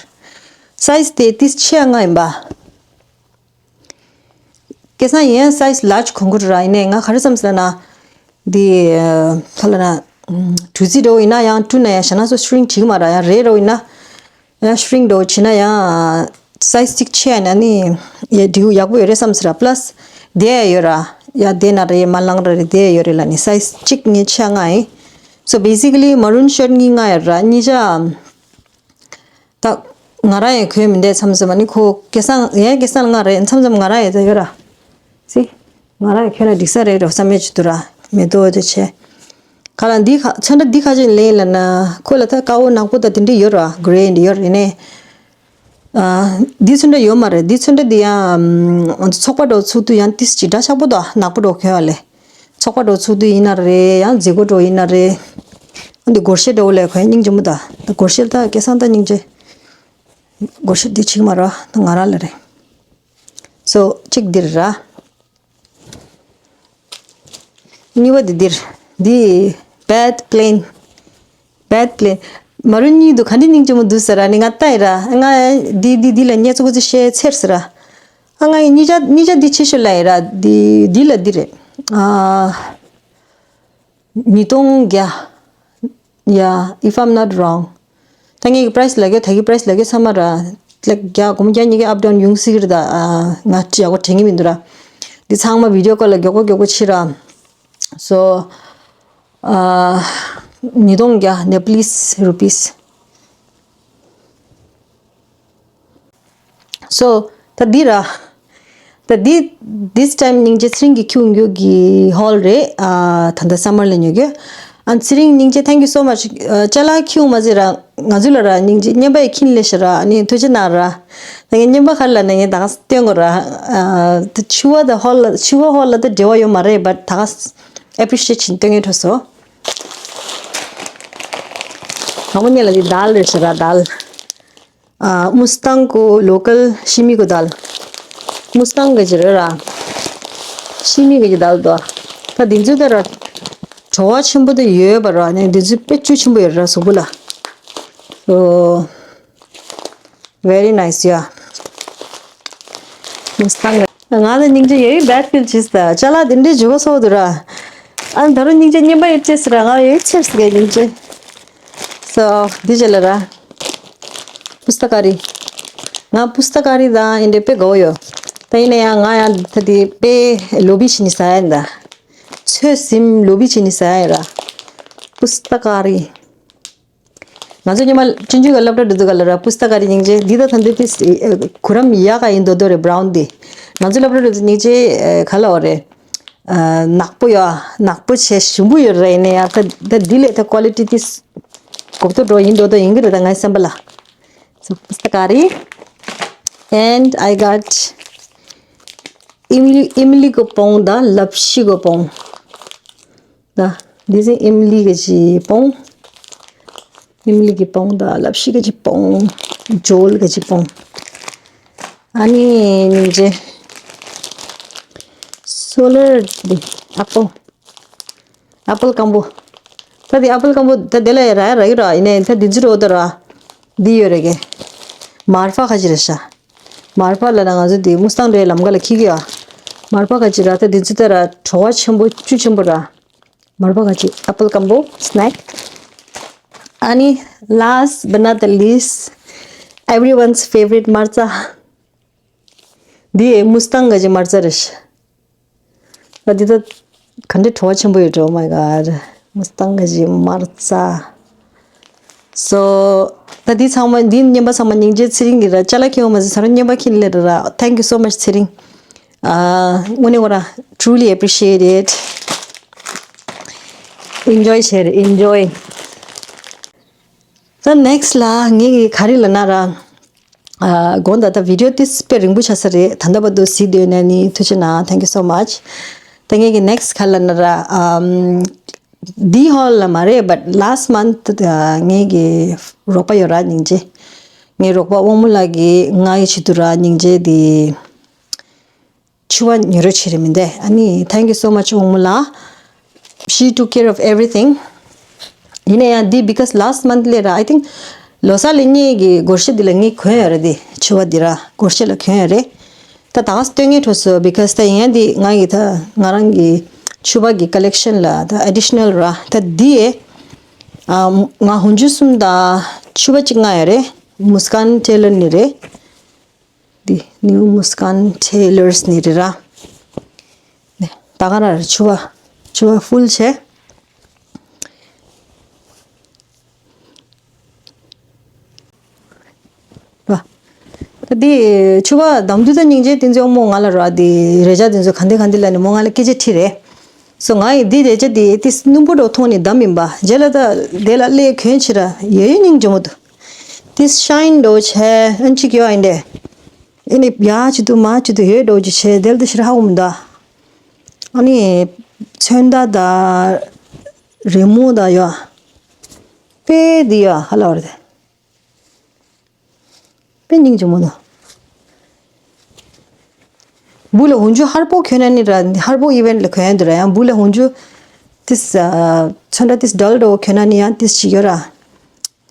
སའི་ཛི་དེ་ཏིས་ཆེ་ཡ་མངགས་ཡིན་པ། སྐལ་བཟང་ཡན་སའི་ཛི་ལར་ཇི་གོན་གི་ར། ཡིན་ནའི་ང་ག་རེ་བསམ་ཟེར་ན། འདི་ཁ་ལ་ན་གྲུ་རྩི་འདྲ་བོ་ཡིན་ན་ཡང་བཀྲུས་ན་ཡང་ཞེ་ན་སོ་ཤི་རིང་བྱེད་ཀྱི་མ་ར། ཡང་རས་འདྲ་བོ་ཡིན་ན་ཡང་ཤི་རིང་འདྲ་བོ་བྱེད་ན་ཡང་སའི་ཛི་གཅིག་ཆེ་ཡ་ན་ནི་ཡ་འགྲིག་ཡག་པོ་ཡོད་རེད་བསམ་ཟེར་ར། པ་ལ་སི་དེ་ཡ་ཡོད་ར། ཡ་དེ་ན་ར་ཡ་མ་ལང་ར་རེད་དེ་ཡ་ཡོད་རེད་ལ་ནི་སའི་ཛི་གཅིག་ངས་ཆེ་ཡ་མངགས་ཡིན། So basically མ་རུན་ཤར་ཊི་གཉིས་མངགས་ཡོད་ར། གཉིས་ཆ། ད་ང་རང་ཡང་གོན་མི་འདོད་མཚམས་མཚམས་ནི་ཁོ་སྐལ་བཟང་ཡང་སྐལ་བཟང་ལ་མངགས་རེད། མཚམས་མཚམས་ང་རང་ཡང་ད་ཡོད་ར། སི། ང་རང་ཡང་གོན་ན་འགྲིག་ས་རེད་འགྲོ་བསམ་ཡས་ཅིག་འདུག་ར། མེ་ཏོག་དེ་བྱས། ཁ་ལ་འདི་ཁ་ཚོན་ཁྲ་འདི་ཁ་ཅིག་ལེན་ལ་ན་ཁོ་ལ་ད་དཀར་པོ་ནག་པོ་ད་དེ་འདྲ་ཡོད་ར། གྷེ་རེ་འདི་ཡོད་རེད་ནས། ཨ། འདི་ཚོན་ཁྲ་ཡོད་མ་རེད། འདི་ཚོན་ཁྲ་འདི་ཡང་ང་ཚོ་ཚོགས་པ་འགྲོ་ཚུགས་དུས་ཡང་ཏིས་ཅིག་འདྲ་ཆགས་པོ་དང་ནག་པོ་འགྲོ་གོན་བ་ལས། ཚོགས་པ་འགྲོ་ཚུགས་དུས་ཡིན་ན་རེད། ཡང་མཛད་སྒོ་འགྲོ་ཡིན་ན་རེད། འདི་སྒོར་གཞས་འདྲ་བོ་ལས་གོན་སྙིང་རྗེ་མོ་དང་། ད་སྒོར་གཞས་ད་སྐལ་བཟང་ད་སྙིང་རྗེ། སྒོར་གཞས་འདི་ཆིག་མ་ར་ད་ང་རང་ལ་རེད། སོ་གཅིག་འདིར་ར། གཉིས་པ་འདི་འདིར། འདི་བེད་པི་ལེན། བེད་པི་ལེན། མ་རུན་གཉིས་འདུག་ག་འདྲ་སྙིང་རྗེ་མོ་འདུག་ཟེར་ར་ནི་ང་ལྟ་ཡི་ར། ང་འདི་འདི་འདི་ལ་ཉེ་ཚོ་གོ་ཚོ་ཤེས་ཚེར་ཟེར་ར། ཨ་ང་ཡི་གཉིས་ཆ་གཉིས་ཆ་འདི་ཆེ་ཤོས་ལ་ཡི་ར། འདི་འདི་ལ་འདི་རེད། ཨ། ཉིས་སྟོང་བརྒྱ། Yeah, if I'm not wrong. ད་ངས་པ་རའི་སི་ལ་གི་ད་གི་པ་རའི་སི་ལ་གི་ཚང་མ་ར། ལེག་བརྒྱ་སྒོར་མོ་བརྒྱ་གཉིས་ཀ་ཨབ་ཌའུན་ཡོང་སྲིད་ཀྱི་རེད་ད། ཨ། ང་ཅི་ཡག་པོ་དྲན་གི་མི་འདུག་ར། འདི་ཚང་མ་བི་ཌི་ཡོ་ཀོལ་ལ་མགྱོགས་པོ་མགྱོགས་པོ་བྱེད་ར། སོ། ཨ། ཉིས་སྟོང་བརྒྱ་ནེ་པ་ལི་སི་རུ་པི་སི། སོ། ད་འདི་ར། ད་འདི། This time སྙིང་རྗེ་ཚེ་རིང་གི་ཁྱུང་རྒྱུག་གི་ཧོལ་རེད། ཨ། ད་ལྟ་སམ་མར་ལ་ཉོ་རྒྱུ། ཨ། ཚེ་རིང་སྙིང་རྗེ་thank you so much. ཨ། ཅ་ལག་ཁྱུང་མ་ཟེར་ར། ང་ཚོ་ལ་ར་སྙིང་རྗེ་རྔན་པ་ཡི་ཁྱིན་ལེ་ཤ་ར། ཨ་ནི་ཐུགས་རྗེ་གནང་ར། ད་ངས་རྔན་པ་ཁར་ལ་ནས་ངས་ད་ག་སྟོན་དགོས་ར། ཨ། ད་ཕྱུ་པ་ད་ཧོལ་ལ་ཕྱུ་པ་ཧོལ་ལ་ད་འབྲེལ་བ་ཡོད་མ་རེད། བཊ་ད་ག་ཨེ་པི་རི་ཤི་ཨེཊ་བྱིན་སྟོན་ངེས་འཕྲོ་སོ། དང་པོ་ཉིད་ལ་འདི་དཱལ་རེད་ཤ་ར་དཱལ། ཨ། མུ་སི་ཏང་གོ་ལོ་ཀལ་ཤི་མི་གོ་དཱལ། མུ་སི་ཏང་གི་ཅི་རེད་ར། ཤི་མི་གི་ཅི་དཱལ་དོ། ད་འདི་ཚོ་ད་ར། བྲོ་བ་ཆེན་པོ་ད་ཡོད་པ་ར། ནས་འདི་ཚོ་དཔེ་བཅུད་ཆེན་པོ་ཡོད་ར་གཟུགས་པོ་ལ། ཨོ། Very nice, yeah. མུ་སི་ཏང་གི། ང་ལ་སྙིང་རྗེ་ཡོད་བེད་ཕིལ་བྱེད་ད། ཅ་ལག་འདི་འདྲའི་འཇུ་བ་སོགས་འདུག་ར། ཨ་ནི་ད་རུང་སྙིང་རྗེ་རྔན་པ་ཡོད་ཅེས་ར། ང་ཡོད་ཅེས་གི་སྙིང་རྗེ། སོ། འདི་བྱེད་ལ་ར། པུ་སྟ་ཀ་རི། ང་པུ་སྟ་ཀ་རི་དང་ཨིན་དེ་དཔེ་དགའ་བོ་ཡོད། ད་ཡིན་ན་ཡང་ང་ཡང་ད་དེ་དཔེ་ལོ་བི་བྱེད་ནི་ཟ་ཡ་ཡིན་ད། ཚོད་ཟིན་ལོ་བི་བྱེད་ནི་ཟ་ཡ་ཡིན་ར། པུ་སྟ་ཀ་རི། ང་ཚོ་ཉི་མ་ཅུན་ཅུན་ག་སློབ་གྲྭ་འགྲོ་དུས་ག་ལ་ར་པུ་སྟ་ཀ་རི་སྙིང་རྗེ་འདི་ད་ད་འདི་ཏིས་གུ་རམ་ཡག་ག་ཡིན་དོ་དོ་རེད་བྷ་རའུན་འདི། ང་ཚོ་སློབ་གྲྭ་འགྲོ་དུས་སྙིང་རྗེ་ག་ལ་འོ་རེད། ནག་པོ་ཡོད། ནག་པོ་བྱས་ཞིམ་པོ་ཡོད་རེད། ཡིན་ན་ཡང་ད་ད་འདི་ལས་ད་ཀོ་ལི་ཊི་ཏིས་གོ་བསྡུར་འགྲོ་ཡིན་འགྲོ་ད་ཡིན་གི་རེད། ད་ངའི་སེམས་པ་ལ། So, pasta curry. And I got ཨིམ་ལི་ཨིམ་ལི་གི་བོང་དང་ལབ་ཤི་གི་བོང་། ད་འདི་ཚོ་ཨིམ་ལི་གི་ཅི་བོང་། ཉིམ་ལི་གི་པོང་དང་ལབ་ཤི་ག་ཅི་པོང་། ཇོལ་ག་ཅི་པོང་། ཨ་ནི་ཉིན་ཅེ། སོ་ལར་འདི་ཨ་པོ། ཨ་པལ་སྐམ་པོ། ད་འདི་ཨ་པལ་སྐམ་པོ་ད་དེ་ལ་ཡ་ར་ཡ་ར་ཡོད་ར། ཡིན་ནའི་ད་འདི་ཚོ་རོ་ད་ར། འདི་ཡོད་རེད་གེ། མར་ཕ་ག་ཅི་རེད་ཤག་མར་ཕ་ལ་ན་ང་ཚོ་འདི་མུ་སྟང་རེད་ལམ་ཀ་ལ་ཁྱི་གི་ཡ། མར་ཕ་ག་ཅི་ར། ད་འདི་ཚོ་ད་ར་བྲོ་བ་ཆེན་པོ་བཅུད་ཆེན་པོ་ར། མར་པ་ག་ཅི། ཨ་པལ་སྐམ་པོ་སི་ནེག། ཨ་ནི་last but not the least, everyone's favorite མར་ཙ། འདི་མུ་སྟང་ག་ཅི་མར་ཙ་རེད་ཤག་ཨ་འདི་ད་ག་འདྲ་བྲོ་བ་ཆེན་པོ་ཡོད་འགྲོ། Oh my god. མུ་སྟང་ག་ཅི་མར་ཙ། So ད་འདི་ཚང་མ་འདི་རྔན་པ་ཚང་མ་སྙིང་རྗེ་ཚེ་རིང་གི་ར་ཅ་ལག་ཁྱེར་ཡོང་མ་ཟེར་ས་རུ་རྔན་པ་ཁྱེར་ལེ་ར་ར། Thank you so much ཚེ་རིང་། ཨ་དངོས་གནས་ཁོ་ར་truly appreciate it. Enjoy བྱེད་རེད། Enjoy. ད་next ལ་ངེད་ཀྱི་ག་རེ་ལབ་ན་ར། ཨ་དགོངས་དག་ད་video དེ་དཔེ་རིང་པོ་ཆགས་ས་རེད། ད་ལྟ་བར་དུ་གཟིགས་བསྡད་ཡོད་ན་ནི་ཐུགས་རྗེ་གནང་། Thank you so much. ད་ངེད་ཀྱི་next ག་ལབ་ན་ར། ཨམ། འདི་haul ལ་མ་རེད། But last month ཨ་ངེད་ཀྱི་རོགས་པ་ཡོད་ར་སྙིང་རྗེ། ངའི་རོགས་པ་དབང་མོ་ལགས་ཀྱིས་ང་ཡི་ཆེད་དུ་ར་སྙིང་རྗེ་འདི་ཕྱུ་པ་ཉོ་རོགས་བྱེད་རེད་མི་འདུག་ཨ་ནི་thank you so much དབང་མོ་ལགས། She took care of everything. ཡིན་ན་ཡང་འདི་because last month ལས་ར། I think ལོ་གསར་ལས་སྔོན་གྱི་སྒོར་གཞས་འདི་ལ་ངས་གོན་ཡོད་རེད། འདི་ཕྱུ་པ་འདི་ར་སྒོར་གཞས་ལ་གོན་ཡོད་རེད། ད་ད་ག་སེ་སྟོན་ངེས་འགྲོ་སོང་། Because ད་ཡིན་ཡང་འདི་ང་ཡི་ད་ང་རང་གི་ཕྱུ་པ་གི་collection ལ་ད་additional ར། ད་འདི་ཨ་ང་ཧུན་ཇུ་གསུམ་དང་ཕྱུ་པ་གཅིག་མངགས་ཡོད་རེད། Muskan Tailor ནས་རེད། འདི་New Muskan Tailors ནས་རེད་ར། ནས་ད་ག་ར་ར་ཕྱུ་པ་ཕྱུ་པ་full བྱས། ར། ད་འདི་ཕྱུ་པ་འདམ་དུས་ད་སྙིང་རྗེ་དེ་ཚོ་མོ་ང་ལ་ར། འདི་རེ་ཅག་དེ་ཚོ་ག་འདི་ག་འདི་ལ་ནི་མོ་ང་ལ་སྐད་ཆ་དྲིས་རེད། སོ་ང་ཡི་འདི་རེ་ཅག་འདི་དེ་སྣུམ་པོ་འགྲོ་མཐོང་ནི་འདམ་ཡིན་པ། རྗེས་ལ་ད་དེ་ལ་སླེ་གོན་ཕྱིར་ར་ཡོད་ཡོད་སྙིང་རྗེ་མོ་འདུག་དེ་ཤའིན་འགྲོ་བྱས་ཨན་ཅིག་ཡོད་ཨིན་དེ། ཨེ་ནི་ཡ་ཅི་དུ་མ་ཅི་དུ་ཡོད་འགྲོ་ཅི་བྱས་དེལ་དུ་ཤི་ར་ཧ་གོ་མི་འདུག་ཨ་ནི་ཚོན་མདའ་དང་རི་མོ་དང་ཡོད། དཔེ་འདི་ཡོད་ཧ་ལ་བར་དེ། དཔེ་སྙིང་རྗེ་མོ་འདུག་བུ་ལ་ཧུན་ཇུ་ཧར་པོ་གྱོན་ན་ནི་ར། ཧར་པོ་event ལ་གྱོན་ཡ་འདི་ར། ཡང་བུ་ལ་ཧུན་ཇུ་ཏིས་ཚོན་ཁྲ་ཏིས་dull འགྲོ་གྱོན་ན་ནི་ཡང་ཏིས་ཅི་ཡོད་ར།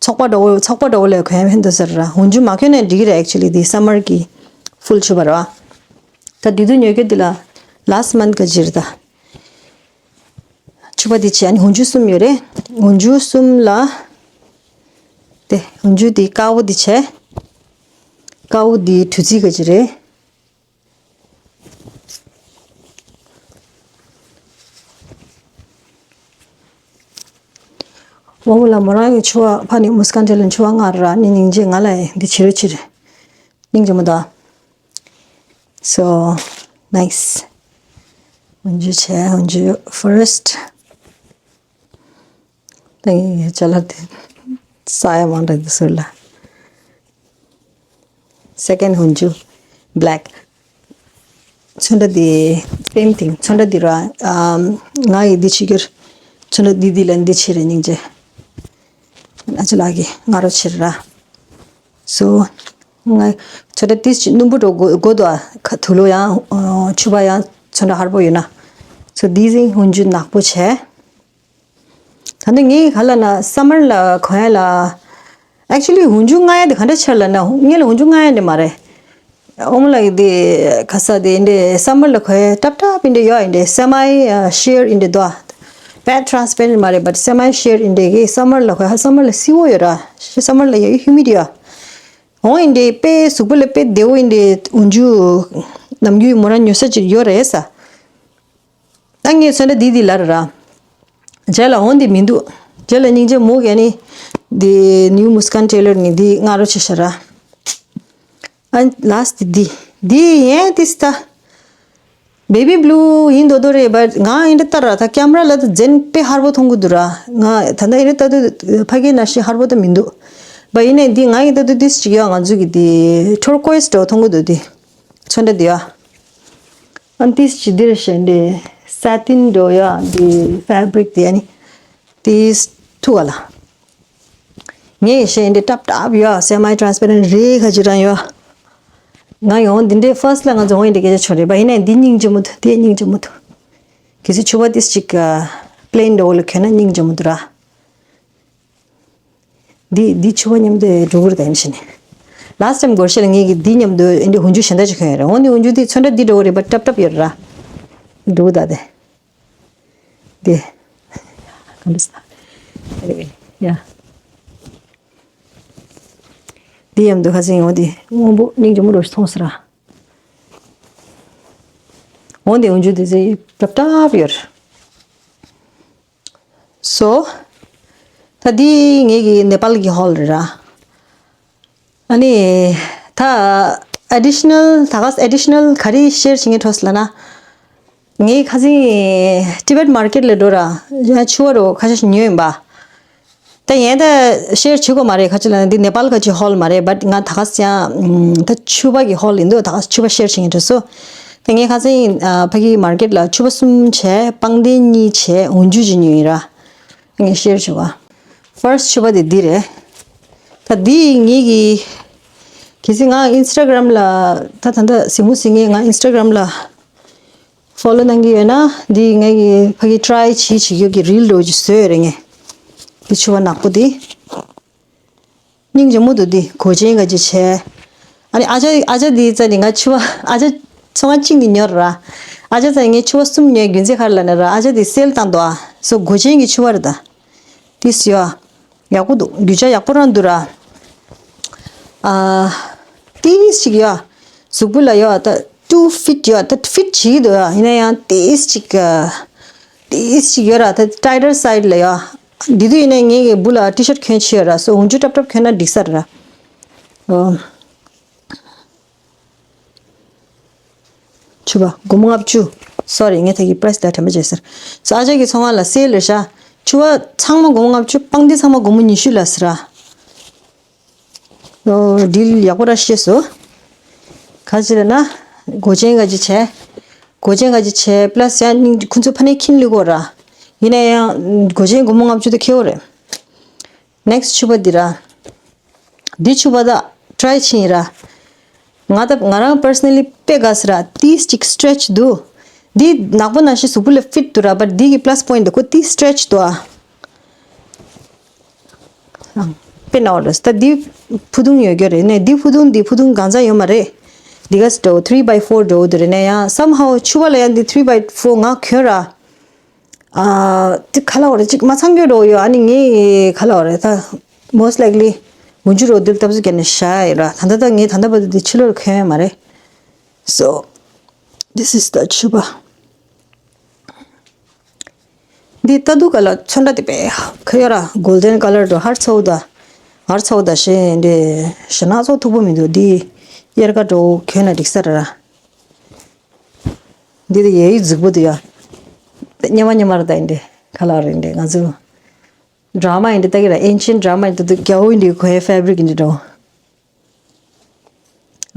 ཚོགས་པ་འགྲོ་ཚོགས་པ་འགྲོ་ལ་གྱོན་ཡ་ཕན་འདུག་ཟེར་ར། ཧུན་ཇུ་མ་གྱོན་ན་འགྲིག་གི་རེད། Actually འདི་summer གི་full ཕྱུ་པ་ར། ད་དུས་དུ་ཉོ་གི་འདི་ལ་last month ག་ཅིར་ད། ཕྱུ་པ་འདི་བྱས་ཨ་ནི་ཧུན་ཇུ་གསུམ་ཡོད་རེད། ཧུན་ཇུ་གསུམ་ལ། དེ་ཧུན་ཇུ་འདི་དཀར་པོ་འདི་བྱས། དཀར་པོ་འདི་དྲུ་རྩི་ག་ཅི་རེད། དབང་མོ་ལ་མོ་རང་གི་ཕྱུ་པ་ཕ་ནི་མུ་སི་ཀན་ཏེ་ལོན་ཕྱུ་པ་ང་ར་ནི་སྙིང་རྗེ་ང་ལ་ཡི་འདི་བྱེད་རོགས་བྱེད་རེད། སྙིང་རྗེ་མོ་ད། So nice. ཧུན་ཇུ་བྱས་ཧུན་ཇུ་first. དེ་ཡི་ཅ་ལག་དེ་ས་ཡ་མང་དྲགས་འདི་ཟུར་ལ། Second ཧུན་ཇུ་black. ཚོན་ཁྲ་འདི་same thing. ཚོན་ཁྲ་འདི་ར་ཨམ་ང་ཡི་འདི་ཕྱི་རྒྱུར་ཚོན་ཁྲ་འདི་འདི་ལ་འདི་ཕྱི་རེ་སྙིང་རྗེ། ཨ་ཅེ་ལགས་ཀྱི་ང་རོ་ཕྱིར་ར། So ང་ཚོན་ཁྲ་ཏིས་ཅི་སྣུམ་པོ་འགྲོ་དགོས་དགོས་དོ་ཁ་དུ་ལོ་ཡང་ཕྱུ་པ་ཡང་ཚོན་ཁྲ་ཧར་པོ་ཡོད་ན། So འདི་ཟིན་ཧུན་ཇུ་ནག་པོ་བྱས། ད་ནི་ངས་ག་ལ་ན་summer ལ་གོན་ཡ་ལ། Actually ཧུན་ཇུ་ང་ཡ་དེ་ག་འདྲ་ཆར་ལ་ན་ངས་ལ་ཧུན་ཇུ་ང་ཡ་དེ་མ་རེད། ཨོ་མོ་ལ་གི་དེ་ཁ་ས་དེ་འདྲེ་summer ལ་གོན་ཡ་ཏབ་ཏབ་ཡིན་འདྲེ་ཡོད་ཡིན་འདྲེ་semi sheer ཡིན་འདྲེ་དོ། Bad transparent མ་རེད། But semi sheer ཡིན་འདྲེ་གི་summer ལ་གོན་ཡ་summer ལ་བསིལ་བོ་ཡོད་ར། Summer ལ་ཡ་humid ཡོད། འོང་ཡིན་འདྲེ་དཔེ་གཟུགས་པོ་ལ་དཔེ་བདེ་བོ་ཡིན་འདྲེ་ཧུན་ཇུ་ནམ་རྒྱུན་མོ་རང་ཉོ་ས་ཅིག་ཡོད་རེད་ས། ད་ངས་ཚོན་ཁྲ་འདི་འདི་ལ་ར། རྗེས་ལ་འོང་འདི་མི་འདུག་རྗེས་ལ་སྙིང་རྗེ་མོ་གས་ནི། འདི་new Muskan Tailor ནི་འདི་ང་རོ་ཆེ་ཤ་ར། ཨ་last འདི། འདི་ཡན་ཏིས་ད། Baby blue ཡིན་མདོག་མདོག་རེད་པ། ང་ཡིན་འདྲ་ལྟ་ར་ད་camera ལ་ད་རྫན་དཔེ་ཧར་པོ་མཐོང་གི་འདུག་ར། ང་ད་ལྟ་ཡིན་འདྲ་ལྟ་དུས་ཕ་གི་ན་ཤི་ཧར་པོ་ད་མི་འདུག་པ། ཡིན་ནའི་འདི་ང་ཡིན་ལྟ་དུས་ཏིས་ཅིག་ཡོད་ང་ཚོ་གི་འདི་turquoise འདྲ་མཐོང་གི་འདུག་འདི། ཚོན་ཁྲ་འདི་ཡ། ཨན་ཏིས་ཅི་འདིར་ཞེན་ཏེ་satin འགྲོ་ཡ་འདི་fabric དེ་ནི་ཏིས་ཐུ་བ་ལ། ངས་ཤེས་འདི་ཏབ་ཏབ་ཡོད། སེ་མའི་ཊ་རན་སི་པེ་རེན་ཊི་རེད་ཁ་ཅིག་རང་ཡོད། ང་ཡོང་འདི་འདྲའི་ཕར་སི་ཊི་ལ་ང་ཚོ་འོང་ཡིན་འདི་སྐད་ཆ་ཆོ་རེད་པ། ཡིན་ནའི་འདི་སྙིང་རྗེ་མོ་འདུག་འདི་སྙིང་རྗེ་མོ་འདུག་གལ་སྲིད་ཕྱུ་པ་ཏིས་ཅིག་པི་ལེན་འདྲ་བོ་ལ་གྱོན་ན་སྙིང་རྗེ་མོ་འདུག་ར། འདི་འདི་ཕྱུ་པ་མཉམ་དུ་འགྲོ་གི་རེད་ད་ཡིན་ཕྱིན། ལ་སི་ཊི་ཊེམ་སྒོར་གཞས་ལ་ངས་ཀྱི་འདི་མཉམ་དུ་འདི་འུན་ཆུ་གཞན་དག་ཅིག་གྱོན་ཡོད་རེད། འོ་འདི་འུན་ཆུ་འདི་ཚོན་ཁྲ་འདི་འདྲ་བོ་རེད་པ། ཏབ་ཏབ་ཡོད་ར། འགྲོ་གི་ད་དེ། འདི། ག་འདྲ་ས། Anyway, yeah. འདི་མཉམ་དུ་ཁ་སང་འོ་འདི་སྔོན་པོ་སྙིང་རྗེ་མོ་འདྲ་བོ་ཞིག་མཐོང་སོང་ར། འོ་འདི་འུན་ཆུ་འདི་ཚོ་ཏབ་ཏབ་ཡོད་རེད། སོ། ད་འདི་ངེད་ཀྱི་ནེ་པཱལ་གྱི་ཧོལ་རེད་ར། ཨ་ནི། ད་ཨེ་ཌི་ཤ་ནལ་ད་ག་ཨེ་ཌི་ཤ་ནལ་ག་རེ་ཤེར་བྱེད་མཁན་འཕྲོས་ལབ་ན། ངས་ཁ་སང་ཊི་བེཊ་མར་ཀེཊ་ལ་འགྲོ་ར། ཡང་ཕྱུ་པ་རོ་ཁ་ཤས་ཤིག་ཉོས་ཡིན་པ། ད་ཡན་ད་ཤེར་བྱེད་དགོས་མ་རེད། ཁ་ཅིག་ལ་འདི་ནེ་པཱལ་ག་ཅིག་ཧོལ་མ་རེད། བཊ་ང་ད་ག་ཡང་ད་ཕྱུ་པ་གི་ཧོལ་ཡིན་འདུག་ད་ག་ཕྱུ་པ་ཤེར་བྱེད་མཁན་འཕྲོས་སོ། ད་ངས་ཁ་སང་ཨ་ཕ་གི་མར་ཀེཊ་ལ་ཕྱུ་པ་གསུམ་བྱས། པང་གདན་གཉིས་བྱས། འུན་ཆུ་གཅིག་ཉོས་ཡིན་ར། ངས་ཤེར་བྱེད་པ། ཕར་སི་ཊི་ཕྱུ་པ་དེ་འདི་རེད། ད་འདི་ངེད་ཀྱི། གལ་སྲིད་ང་ཨིན་སི་ཊ་གྷ་རམ་ལ་ད་ད་ལྟ་གཟིགས་མོ་གཟིགས་མཁན་ང་ཨིན་སི་ཊ་གྷ་རམ་ལ་ཕོ་ལོ་གནང་གི་ཡོད་ན། འདི་ངེད་ཀྱི་ཕ་གི་ཊི་རའི་བྱེད་བྱེད་རྒྱུ་གི་རིལ་འདྲ་བོ་ཅིག་བཟོས་ཡོད་རེད་ངས། འདི་ཕྱུ་པ་ནག་པོ་འདི། སྙིང་རྗེ་མོ་འདུག་འདི་མགོ་ཅན་ག་ཅིག་བྱས། ཨ་ནི་ཨ་ཅག་ཨ་ཅག་འདི་རྩ་ནས་ང་ཕྱུ་པ་ཨ་ཅག་ཚོང་ཁང་གཅིག་ནས་ཉོས་ར། ཨ་ཅག་རྩ་ནས་ངས་ཕྱུ་པ་གསུམ་ཉོས། རྒྱུ་མཚན་ག་རེ་ལབ་ན་ར། ཨ་ཅག་འདི་སེལ་བཏང་འདུག་ཨ། སོ་མགོ་ཅན་གྱི་ཕྱུ་པ་རེད་ད། ཏིས་ཡོད། ཡག་པོ་འདུག་རྒྱུ་ཆ་ཡག་པོ་རང་འདུག་ར། ཨ། ཏིས་ཅིག་ཡོད། གཟུགས་པོ་ལ་ཡོད་ད། ཊུ་ཕིཊ་ཡོད་ད། ཕིཊ་བྱེད་ཀྱི་འདུག་ཡ། ཡིན་ན་ཡང་ཏིས་ཅིག་ཨ། ཏིས་ཅིག་ཡོད་ར། ད་ཊའི་ཊར་སའིཌ་ལ་ཡོད། འདི་དུས་ཡིན་ནའི་ངེད་ཀྱི་སྦུག་ལ་ཊི་ཤརཊ་གྱོན་བྱས་ཡོད་ར། སོ་འུན་ཆུ་ཏབ་ཏབ་གྱོན་ན་འགྲིག་ས་རེད་ར། ཨོ། ཕྱུ་པ་སྒོར་མོ་ལྔ་བཅུ། སོ་རི། ངས་ད་གི་པི་རའི་སི་དེ་དྲན་པ་བརྗེད་སོང་། སོ་ཨ་ཅག་གི་ཚོང་ཁང་ལ་སེལ་རེད་ཤག་ཕྱུ་པ་ཚང་མ་སྒོར་མོ་ལྔ་བཅུ། པང་གདན་ཚང་མ་སྒོར་མོ་ཉི་ཤུ་ལབ་སོང་ར། ཨོ། ཌིལ་ཡག་པོ་ར་ཤེས་སོང་། ག་ཅི་ལབ་ན། མགོ་ཅན་ག་ཅིག་བྱས། མགོ་ཅན་ག་ཅིག་བྱས། པི་ལ་སི་ཡང་སྙིང་ཁོ་ཚོ་ཕ་ནས་ཁྱིམ་ལུས་དགོས་ར། ཡིན་ན་ཡང་མགོ་ཅན་སྒོར་མོ་ལྔ་བཅུ་དེ་ཁེ་པོ་རེད། ནེག་སི་ཊི་ཕྱུ་པ་འདི་ར། འདི་ཕྱུ་པ་ད་ཊི་རའི་བྱས་ཡིན་ར། ང་ད་ང་རང་པར་སོ་ནལ་ལི་དཔེ་དགའ་སོང་ར། ཏིས་ཅིག་སི་ཊེ་ཆི་འདུག་འདི་ནག་པོ་ནང་བཞིན་གཟུགས་པོ་ལ་ཕིཊ་འདུག་ར། བཊ་འདི་གི་པི་ལ་སི་པོ་ཡིན་ཊི་འདི་ཁོ་ཏིས་སི་ཊེ་ཆི་འདུག་ཨ། དཔེ་ནག་པོ་རེད། ད་འདི་ཕུ་ཐུང་ཡོད་རྒྱུ་རེད། ནས་འདི་ཕུ་ཐུང་འདི་ཕུ་ཐུང་གང་ཚང་ཡོད་མ་རེད། འདི་ག་སི་འདྲ་བོ་ཐི་རི་བའི་ཕོར་འདྲ་བོ་འདི་རེད། ནས་ཡང་སམ་ཧའུ་ཕྱུ་པ་ལ་ཡང་འདི་ཐི་རི་བའི་ཕོར་ང་གྱོན་ར། ཨ། དེ་ག་ལབ་དགོས་རེད། ཅིག་མ་ཚང་རྒྱུ་འདྲ་བོ་ཡོད། ཨ་ནི་ངས་ག་ལབ་དགོས་རེད། ད་མོ་སི་ཊི་ལའིཀ་ལི་འུན་ཆུ་འདྲ་བོ་འདིར་ཏབ་ཙམ་བརྒྱབ་ནས་བཞག་ཡོད་ར། ད་ལྟ་ད་ངས་ད་ལྟ་བར་དུ་འདི་ཕྱི་ལོགས་ལ་གྱོན་ཡོད་མ་རེད། So, this is the ཕྱུ་པ། འདི་ལྟ་འདུག་ག་ལ་ཚོན་ཁྲ་དེ་དཔེ་ཁ་ཡོད་ར། གོལ་ཌན་ཀ་ལར་འདྲ་བོ་ཧར་ཚ་བོ་ད། ཧར་ཚ་བོ་ད་ཞེས་འདི་ཞེ་ན་ཚོ་མཐུག་པོ་མི་འདུག་འདི་གཡེར་ཀ་འདྲ་བོ་གྱོན་ན་འགྲིག་ས་རེད་ར། འདི་དེ་ཡའི་རྫིག་པོ་དེ་ཡ། སྙན་མ་སྙན་མ་རེད་ད། ཡིན་ཏེ་ག་ལ་རེད། ཡིན་ཏེ་ང་ཚོ་ཌ་ར་མ་ཡིན་ཏེ་ལྟ་གི་ར། ཨེན་ཤན་ཌ་ར་མ་ཡིན་ཏེ་དུ་རྒྱལ་པོ་ཡིན་ཏེ་ཁོའི་ཕེབ་རིག་ཡིན་ཏེ་འགྲོ།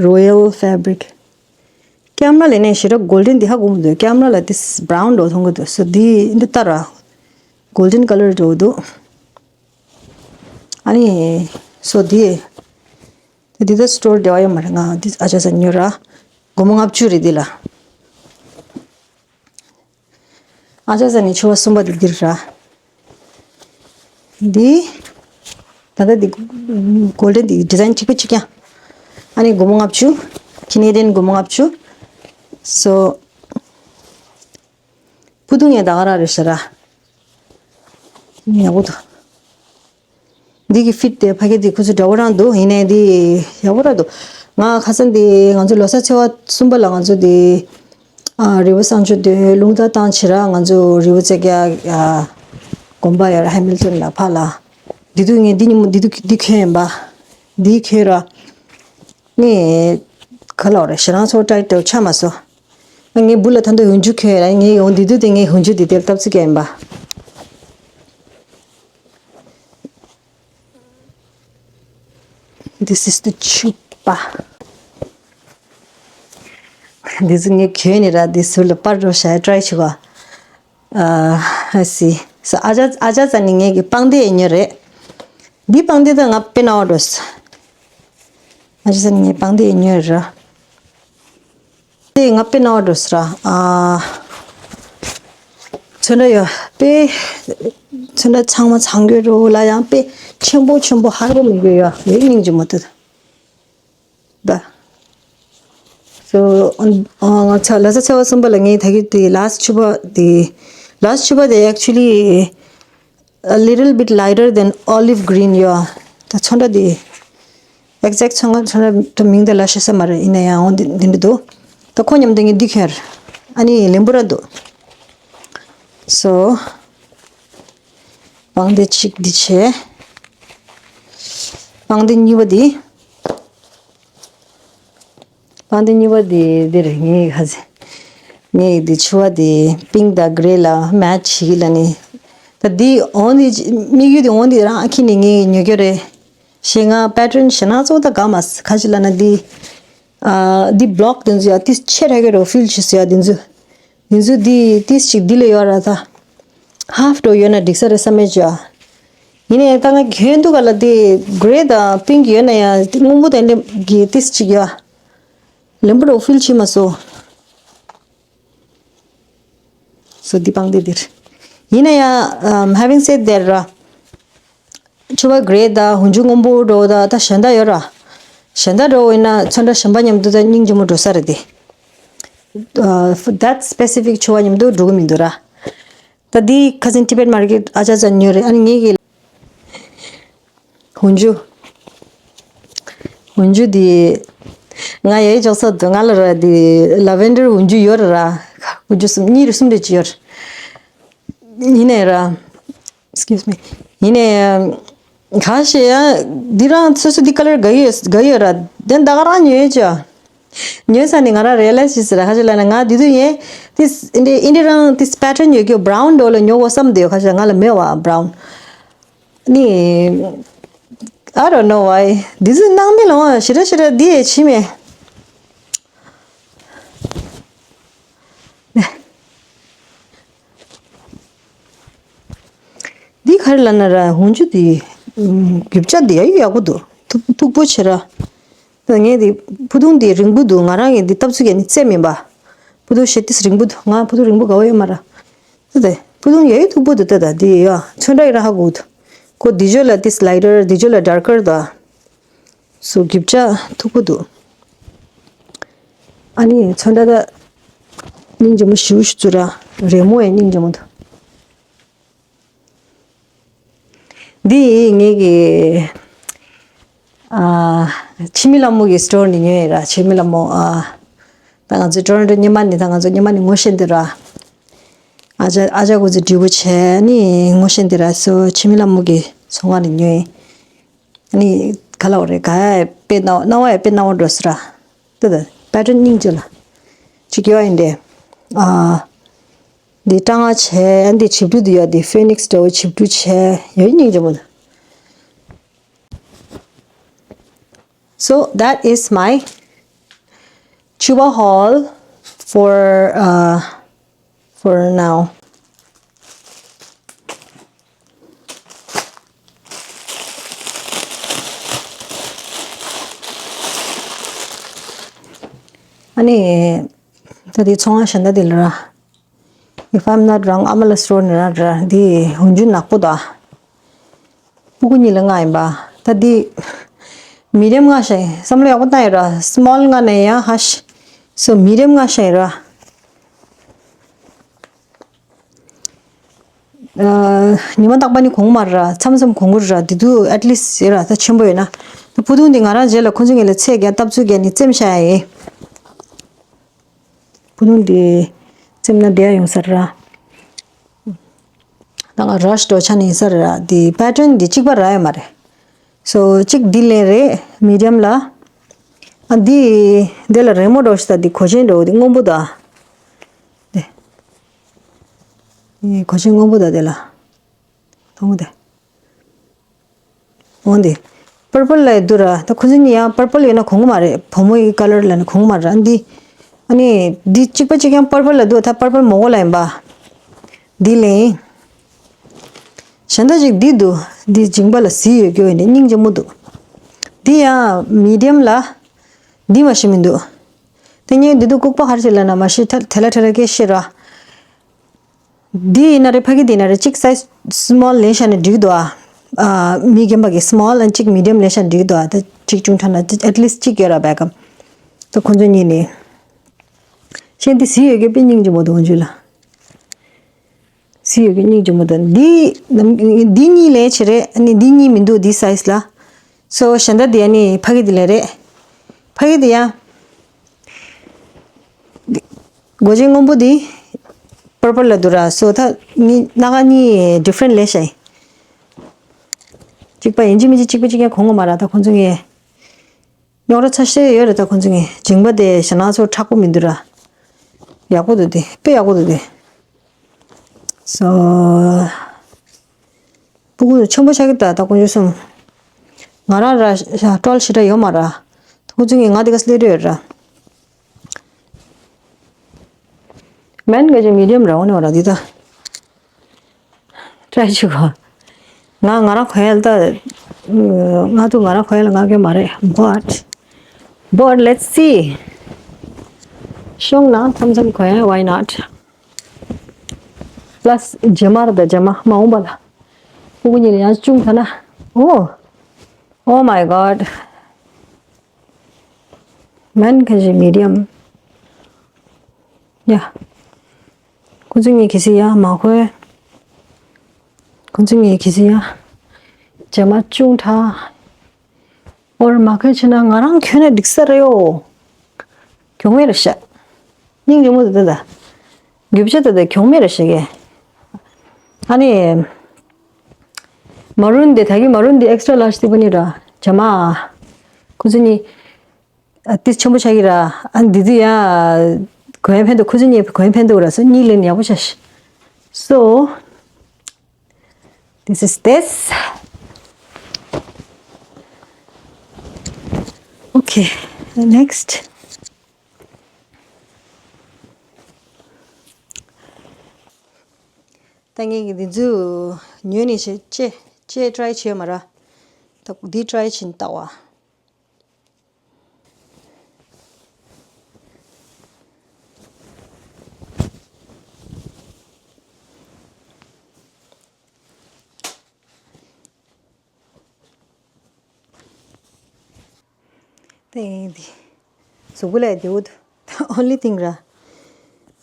རོ་ཡལ་ཕེབ་རིག་ཀེམ་ར་ལ་ནས་ཞེ་དྲག་གོལ་ཌན་འདི་ཧ་གོ་མི་འདུག་ཀེམ་ར་ལ་དེ་སི་བྷ་རའུན་འདྲ་བོ་མཐོང་གི་འདུག་སོ་འདི་འདི་ལྟ་ར། གོལ་ཌན་ཀ་ལར་འདྲ་བོ་འདུག་ཨ་ནི། སོ་འདི། དེ་འདི་ད་སི་ཊོར་བདེ་བ་ཡོད་མ་རེད། ང་འདི་ཨ་ཅག་ས་ཉོས་ར། སྒོར་མོ་ལྔ་བཅུ་རེད་འདི་ལ། ཨ་ཅག་ས་ནས་ཕྱུ་པ་གསུམ་པ་འདི་འདིར་ར། འདི། ད་ལྟ་འདི་གོལ་ཌན་འདི་ཌི་ཛའིན་གཅིག་པ་གཅིག་རྐྱང་། ཨ་ནི་སྒོར་མོ་ལྔ་བཅུ། ཁེ་ནེ་ཌི་ཡན་སྒོར་མོ་ལྔ་བཅུ། སོ། ཕུ་ཐུང་ཡང་ད་ག་རང་རེད་ཤག་ར། ཡག་པོ་འདུག་འདི་གི་ཕིཊ་དེ་ཕ་གི་འདི་ཁོ་ཚོ་འདྲ་བོ་རང་འདུག་ཡིན་ནའི་འདི་ཡག་པོ་རང་འདུག་ང་ཁ་སང་འདི་ང་ཚོ་ལོ་གསར་ཚེས་པ་གསུམ་པ་ལ་ང་ཚོ་འདི་ཨ་རི་བོ་གསང་སྤྱོད་དེ་རླུང་རྟ་བཏང་བྱས་ར། ང་ཚོ་རི་བོ་རྩེ་རྒྱལ་ཨ་དགོན་པ་ཡོད་ར། ཧེ་མིལ་ཊོན་ལ་ཕར་ལ། འདི་དུས་ངས་འདི་ཉིན་མོ་འདི་དུས་འདི་གྱོན་ཡིན་པ། འདི་གྱོན་ར། ངས་ག་ལབ་རེད། ཞེ་སྡང་ཚོར་ཊའིཊ་འདྲ་བོ་ཆགས་མ་སོང་། ངའི་སྦུག་ལ་ད་དུང་འུན་ཆུ་གྱོན་ཡོད་ར། ངས་ཡོང་དེ་དུས་དེ་ངས་འུན་ཆུ་དེ་དེར་བཏབ་ཚུལ་གྱི་ཡིན་པ། This is the ཕྱུ་པ། འདི་ཚོ་ངས་གྱོན་ནི་ར། འདི་ཟུར་ལ་པར་འདྲ་བོ་བཞག་ཡ་ཊའི་བྱེད་གོ། ཨ། I see. So ཨ་ཅག་ཨ་ཅག་རྩ་ནས་ངས་ཀྱི་པང་གདན་ཡང་ཉོས་རེད། འདི་པང་གདན་ད་ང་དཔེ་སྣང་བ་འགྲོ་སོང་། ང་ཅི་ཟེར་ངའི་པང་གདན་ཉོས་ར། དེ་ང་དཔེ་སྣང་བ་འགྲོ་སོང་ར། ཨ། ཚོན་ཁྲ་ཡོད་དཔེ། ཚོན་ཁྲ་ཚང་མ་ཚང་གི་རོ་ལ་ཡང་དཔེ་ཆེན་པོ་ཆེན་པོ་ཧར་པོ་མི་དགོས་ཡོད་ཡོད་སྙིང་རྗེ་མོ་དེ། ད། So ང་ཚ་ལ་ས་ཚ་བ་གསུམ་པ་ལ་ངས་ད་གི་དེ་last ཕྱུ་པ་དེ། Last ཕྱུ་པ་དེ་actually a little bit lighter than olive green ཡོད། ད་ཚོན་ཁྲ་དེ་exact ཚོན་ཁྲ་ཚོན་ཁྲ་མིང་དེ་ལ་ཤེས་ས་མ་རེད། ཡིན་ན་ཡང་འོ་འདི་འདི་འདྲ་འདུག་ད་ཁོ་མཉམ་དུ་ངས་འདི་ཁྱེར། ཨ་ནི་ལེམ་བུ་ར་འདུག So པང་གདན་གཅིག་འདི་བྱས། པང་གདན་གཉིས་པ་འདི། པང་གདན་གཉིས་པ་འདི་འདིར་ངས་ཁ་ཟས། ངས་འདི་ཕྱུ་པ་འདི་pink དང་grey ལ་match བྱེད་ཀྱི་ལ་ནི། ད་འདི་འོང་འདི་དམིགས་ཡུལ་འདི་འོང་འདི་རང་ཁྱེད་ནས་ངས་ཉོ་རྒྱུ་རེད། ཞེས་ང་pattern ཞེ་ན་གཙོ་བོ་ད་དགའ་མ་སོང་ཁ་ཅིག་ལ་ན་འདི། ཨ། འདི་block འདི་ཚོ་ཡ་ཏིས་ཆེ་ར་གི་རོ་fill བྱེད་སོ་ཡ་འདི་ཚོ། འདི་ཚོ་འདི་ཏིས་ཅིག་འདི་ལ་ཡོད་ར་ད། half འགྲོ་ཡོད་ན་འགྲིག་ས་རེད་བསམ་མེད་ཅོ། ཡིན་ནའི་ད་ང་གྱོན་འདུག་ག་ལ་དེ་grey དང་pink ཡོད་ན་ཡང་དེ་སྔོན་པོ་དེ་འདྲ་གི་ཏིས་ཅིག་ཡོད། ལེམ་བུ་རོ་fill བྱེད་མ་སོང་། So འདི་པང་གདན་འདིར། ཡིན་ན་ཡང་ཨམ་having said that ར། ཕྱུ་པ་grey དང་འོན་ཆུ་སྔོན་པོ་འགྲོ་ད་ད་གཞན་དག་ཡོད་ར། གཞན་དག་འགྲོ་ཡིན་ན་ཚོན་ཁྲ་གཞན་པ་མཉམ་དུ་ད་སྙིང་རྗེ་མོ་འགྲོ་ས་རེད་དེ། ཨ། that specific ཕྱུ་པ་མཉམ་དུ་འགྲོ་གི་མི་འདུག་ར། ད་འདི་ཁ་སང་Tibet Market ཨ་ཅག་ཅག་ཉོས་རེད། ཨ་ནི་ངེད་ཀྱི་འོན་ཆུ། འོན་ཆུ་འདི་ང་ཡའི་ཅོག་ས་འདུག་ང་ལ་ར་འདི་lavender འོན་ཆུ་ཡོད་ར། འོན་ཆུ་གསུམ་གཉིས་རེ་གསུམ་རེ་ཅི་ཡོད་ར། ཡིན་ནའི་ར། Excuse me. ཡིན་ནའི། ག་ཞེ་ཡ། འདི་རང་སོ་སོ་འདི་color དགའ་ཡོད་དགའ་ཡོད་ར། དེ་ད་ག་རང་ཉོས་ཡོད་ཅོ། ཉོས་ས་ནི་ང་རང་realize བྱས་ཟེར་ར་ཁ་ཅིག་ལ་ན་ང་འདི་དུས་ཡིན། this འདི་འདི་རང་this pattern ཡོད་ཀྱི་brown འདྲ་ལ་ཉོ་བོ་བསམ་དེ་ཡོད་ཁ་ཅིག་ང་ལ་མེད་བ་brown ནི། I don't know why འདི་ཚོ་ནང་མི་ལ་ཞེ་དྲག་ཞེ་དྲག་འདི་ཡས་ཕྱི་མེད། འདི་ག་རེ་ལབ་ན་ར་འོན་ཆུ་འདི། རྒྱུ་ཆ་འདི་ཡ་ཡག་པོ་འདུག་མཐུག་མཐུག་པོ་བྱེད་ར། ད་ངས་འདི་ཕུ་ཐུང་འདི་རིང་པོ་འདུག་ང་རང་གིས་འདི་བཏབ་ཚུལ་གྱི་ནི་རྩེ་མིན་པ། ཕུ་ཐུང་ཞེ་ཏིས་རིང་པོ་འདུག་ང་ཕུ་ཐུང་རིང་པོ་དགའ་བོ་ཡོད་མ་ར། ད་དེ་ཕུ་ཐུང་ཡ་ཡི་མཐུག་པོ་འདུག་ད་ད་འདི་ཡ་ཚོན་ཁྲ་ཡི་ར་ཧ་གོ་འདུག་ཁོ་འདི་ཇོ་ལ་ཏིས་lighter འདི་ཇོ་ལ་darker ད། སོ་རྒྱུ་ཆ་མཐུག་པོ་འདུག་ཨ་ནི་ཚོན་ཁྲ་ད་སྙིང་རྗེ་མོ་ཞུ་ཞུ་ཚུ་ར་རེ་མོ་ཡ་སྙིང་རྗེ་མོ་འདུག་འདི་ངེད་ཀྱི་ཨ་འཆི་མེད་ལྷ་མོ་གི་store ནས་ཉོས་ཡིན་ར། འཆི་མེད་ལྷ་མོ་ཨ་ད་ང་ཚོ་Toronto སྔོན་མ་ནས་ད་ང་ཚོ་སྔོན་མ་ནས་ངོ་ཤེས་འདི་ར། ཨ་ཅག་ཨ་ཅག་ཁོ་ཚོ་འདྲིས་པོ་བྱས་ནི་ངོ་ཤེས་འདི་ར། སོ་འཆི་མེད་ལྷ་མོ་གི་ཚོང་ཁང་ནས་ཉོས་ཡིན། ནི་ག་ལ་བ་རེད་ག་ཡ་དཔེ་སྣང་སྣང་བ་ཡ་དཔེ་སྣང་བ་འགྲོ་སི་ར། ད་ད་pattern སྙིང་རྗེ་ལ་ཅིག་ཡོད་ཡིན་ཏེ། ཨ་འདི་སྐྲ་ངག་བྱས་འདི་བྱིབས་ཕྲུག་འདི་ཡོད་འདི་Phoenix འདྲ་བོ་བྱིབས་ཕྲུག་བྱས་ཡོད་སྙིང་རྗེ་མོ་འདུག So that is my Chuba haul for uh for now. ཨ་ནི་ད་དེ་ཚོང་ང་ཞན་ད་དེ་ལ་ར། If I'm not wrong ཨ་མ་ལ་store ནི་ར་ར་དེ་འོན་ཆུ་ནག་པོ་ད། སྤུ་གུ་གཉིས་ལ་ལྔ་ཡིན་པ། ད་འདི་medium ལྔ་ཤ་ཡིན། བསམ་བློ་ཡག་པོ་བཏང་ཡོད་ར། small ལྔ་ནས་ཡང་ཧ་ཤ། so medium ལྔ་ཤ་ཡིན་ར། ཉི་མ་རྟག་པ་ནི་གོང་མ་ར་མཚམས་མཚམས་གོང་གུ་ར་འདི་དུ་at least ཡོད་ར། ད་ཆེན་པོ་ཡོད་ན་ད་བུ་ཐུང་འདི་ང་རང་རྗེས་ལ་ཁོ་ཚོ་ངེད་ལ་ཚད་རྒྱ་སྟབས་ཚུལ་རྒྱ་ནི་བཙེམ་ཤ་ཡིན། བུ་ནུ་འདི་བཙེམ་ན་བདེ་ཡ་ཡོང་ས་ར། ད་ང་rush འགྲོ་ཆ་ནི་ཡིན་ས་ར། འདི་pattern འདི་གཅིག་པ་ར་ཡོད་མ་རེད། so གཅིག་འདི་ལེན་རེད་medium ལ། ཨ་འདི་འདི་ལ་རེ་མོ་འགྲོ་ཤི་ད་འདི་གོ་ཆེན་འགྲོ་འདི་སྔོན་པོ་ད། འདི་འདི་གོ་ཆེན་སྔོན་པོ་ད་འདི་ལ། མཐོང་གི་འདུག་འོ་འདི། purple ལ་ཡི་འདུག་ར། ད་ཁོ་ཚོ་གཉིས་ཡང་purple ཡོད་ན་གོང་གི་མ་རེད། བུ་མོ་ཡི་color ལ་ནི་གོང་གི་མ་རེད། ཨ་འདི། ཨ་ནི་འདི་གཅིག་པ་གཅིག་ཡང་purple ལ་འདུག་ད་purple མོག་གོ་ལ་ཡིན་པ། འདི་ལེན། གཞན་དག་ཅིག་འདི་འདུག་འདི་མཇིང་པ་ལ་གཟི་ཡོད་རྒྱུ་ཡིན་ནི་སྙིང་རྗེ་མོ་འདུག་འདི་ཡང་མི་ཌི་ཡམ་ལ། འདི་མ་ཤི་མི་འདུག་དེ་ངས་འདི་འདུག་ལྐུགས་པ་ག་རེ་བྱེད་ལབ་ན་མ་ཤི་ཐལ་ཐལ་ལ་ཐལ་ལ་སྐད་ཤེས་ར། འདི་ཡིན་ན་རེད། ཕ་གི་འདི་ཡིན་ན་རེད། གཅིག་སའི་ཛི་སི་མོལ་ལེན་བཞག་ན་འགྲིག་འདུག་ཨ། ཨ། མི་རྒན་པ་གི་སི་མོལ་ཨན་གཅིག་མི་ཌི་ཡམ་ལེན་བཞག་ན་འགྲིག་འདུག་ཨ། ད་གཅིག་བྱུང་ཐ་ན་ཨེཊ་ལིསཊ་གཅིག་ཡོད་ར་བེ་ཀ་ཨམ། ད་ཁོ་ཚོ་གཉིས་ནི། ཤེས་འདི་གཟི་ཡོད་གི་དཔེ་སྙིང་རྗེ་མོ་འདུག་འོན་ཇུ་ལ། གཟི་ཡོད་གི་སྙིང་རྗེ་མོ་འདུག་འདི་ནམ་འདི་གཉིས་ལས་བྱེད་རེད། ཨ་ནི་འདི་གཉིས་མི་འདུག་འདི་སའི་ཛི་ལ། སོ་གཞན་དག་འདི་ཨ་ནི་ཕ་གི་འདི་ལས་རེད། ཕ་གི་འདི་ཡ། སྒོ་ཆེན་སྔོན་པོ་འདི་པར་པལ་ལ་འདུག་ར། སོ་ད་ནི་སྣ་ཁ་གཉིས་ཌི་ཕ་རེན་ཊི་ལས་ཤ་ཡིན། གཅིག་པ་ཡིན་གཅིག་མིན་གཅིག་གཅིག་པ་གཅིག་ཡང་གོང་གོ་མ་ར། ད་ཁོང་ཚོ་ངས་རྙོག་དྲ་ཚ་ཤོས་ཡོད་རེད། ད་ཁོང་ཚོ་ངས་མཇིང་པ་དེ་ཞེ་ན་ཚོ་མཁྲེགས་པོ་མི་འདུག་ར། ཡག་པོ་འདུག་དེ་དཔེ་ཡག་པོ་འདུག་དེ། སོ། སྤུ་གུ་ཆེན་པོ་ཆགས་ཀྱི་ད་ད་དཀོན་མཆོག་གསུམ། ང་རང་ར་ཤ་ཀྲོལ་ཞེ་དྲག་ཡོད་མ་ར། ཁོ་ཚོ་ངས་ང་དེ་ག་སླེབས་རེད་ར། མན་ག་ཅིག་མི་ཌི་ཡམ་ར་འོ་ནི་བ་ར་འདི་ད། ཊྲའི་བྱེད་གོ། ང་ང་རང་གོན་ཡ་ལ་ད། ང་ཐུག་ང་རང་གོན་ཡ་ལ་ང་གོན་མ་རེད། But but let's see. ཤོང་ན་མཚམས་མཚམས་གོན་ཡ། Why not? Plus རྗེས་མ་ར་ད་རྗེས་མ་མ་འོངས་པ་ལ། སྤུ་གུ་གཉིས་ལ་ཡང་ཅུང་ཐ་ན། Oh, oh my God. མན་ག་ཅིག་མི་ཌི་ཡམ། ཡ། ཁོ་ཚོ་གཉིས་གལ་སྲིད་ཡ་མ་གོན། ཁོ་ཚོ་གཉིས་གལ་སྲིད་ཡ། རྗེས་མ་ཅུང་ཐ། ཨོར་མ་གོན་བྱས་ན་ང་རང་གྱོན་ན་འགྲིག་ས་རེད་ཡོ། གྱོང་མེད་རེད་ཤག་སྙིང་རྗེ་མོ་དེ་ད་ད། རྒྱུ་ཆ་དེ་ད་གྱོང་མེད་རེད་ཤག་གི། ཨ་ནི། མ་རུན་དེ་ད་གི་མ་རུན་དེ་ཨེག་སི་ཊྲ་ལཱར་ཇི་དེ་པོ་ནི་ར། རྗེས་མ། ཁོ་ཚོ་གཉིས། ཨ་ཏིས་ཆེན་པོ་ཆགས་ཀྱི་ར། ཨ་འདི་ཚོ་ཡ། གོན་ཡ་ཕན་ཐོགས། ཁོ་ཚོ་གཉིས་གོན་ཡ་ཕན་ཐོགས་ར། སོ་གཉིས་ལེན་ཡག་པོ་ཆགས་ཤག So, this is this. Okay, next. ད་ངས་ཀྱི་འདི་ཚོ་ཉོས་ནས་བྱས་ཅེ་ཅེ་ཊྲའི་བྱས་མ་ར། ད་འདི་ཊྲའི་བྱས་ནས་ལྟ་བ། ཏེང་འདི། གཟུགས་པོ་ལས་བདེ་བོ་འདུག Only thing ར།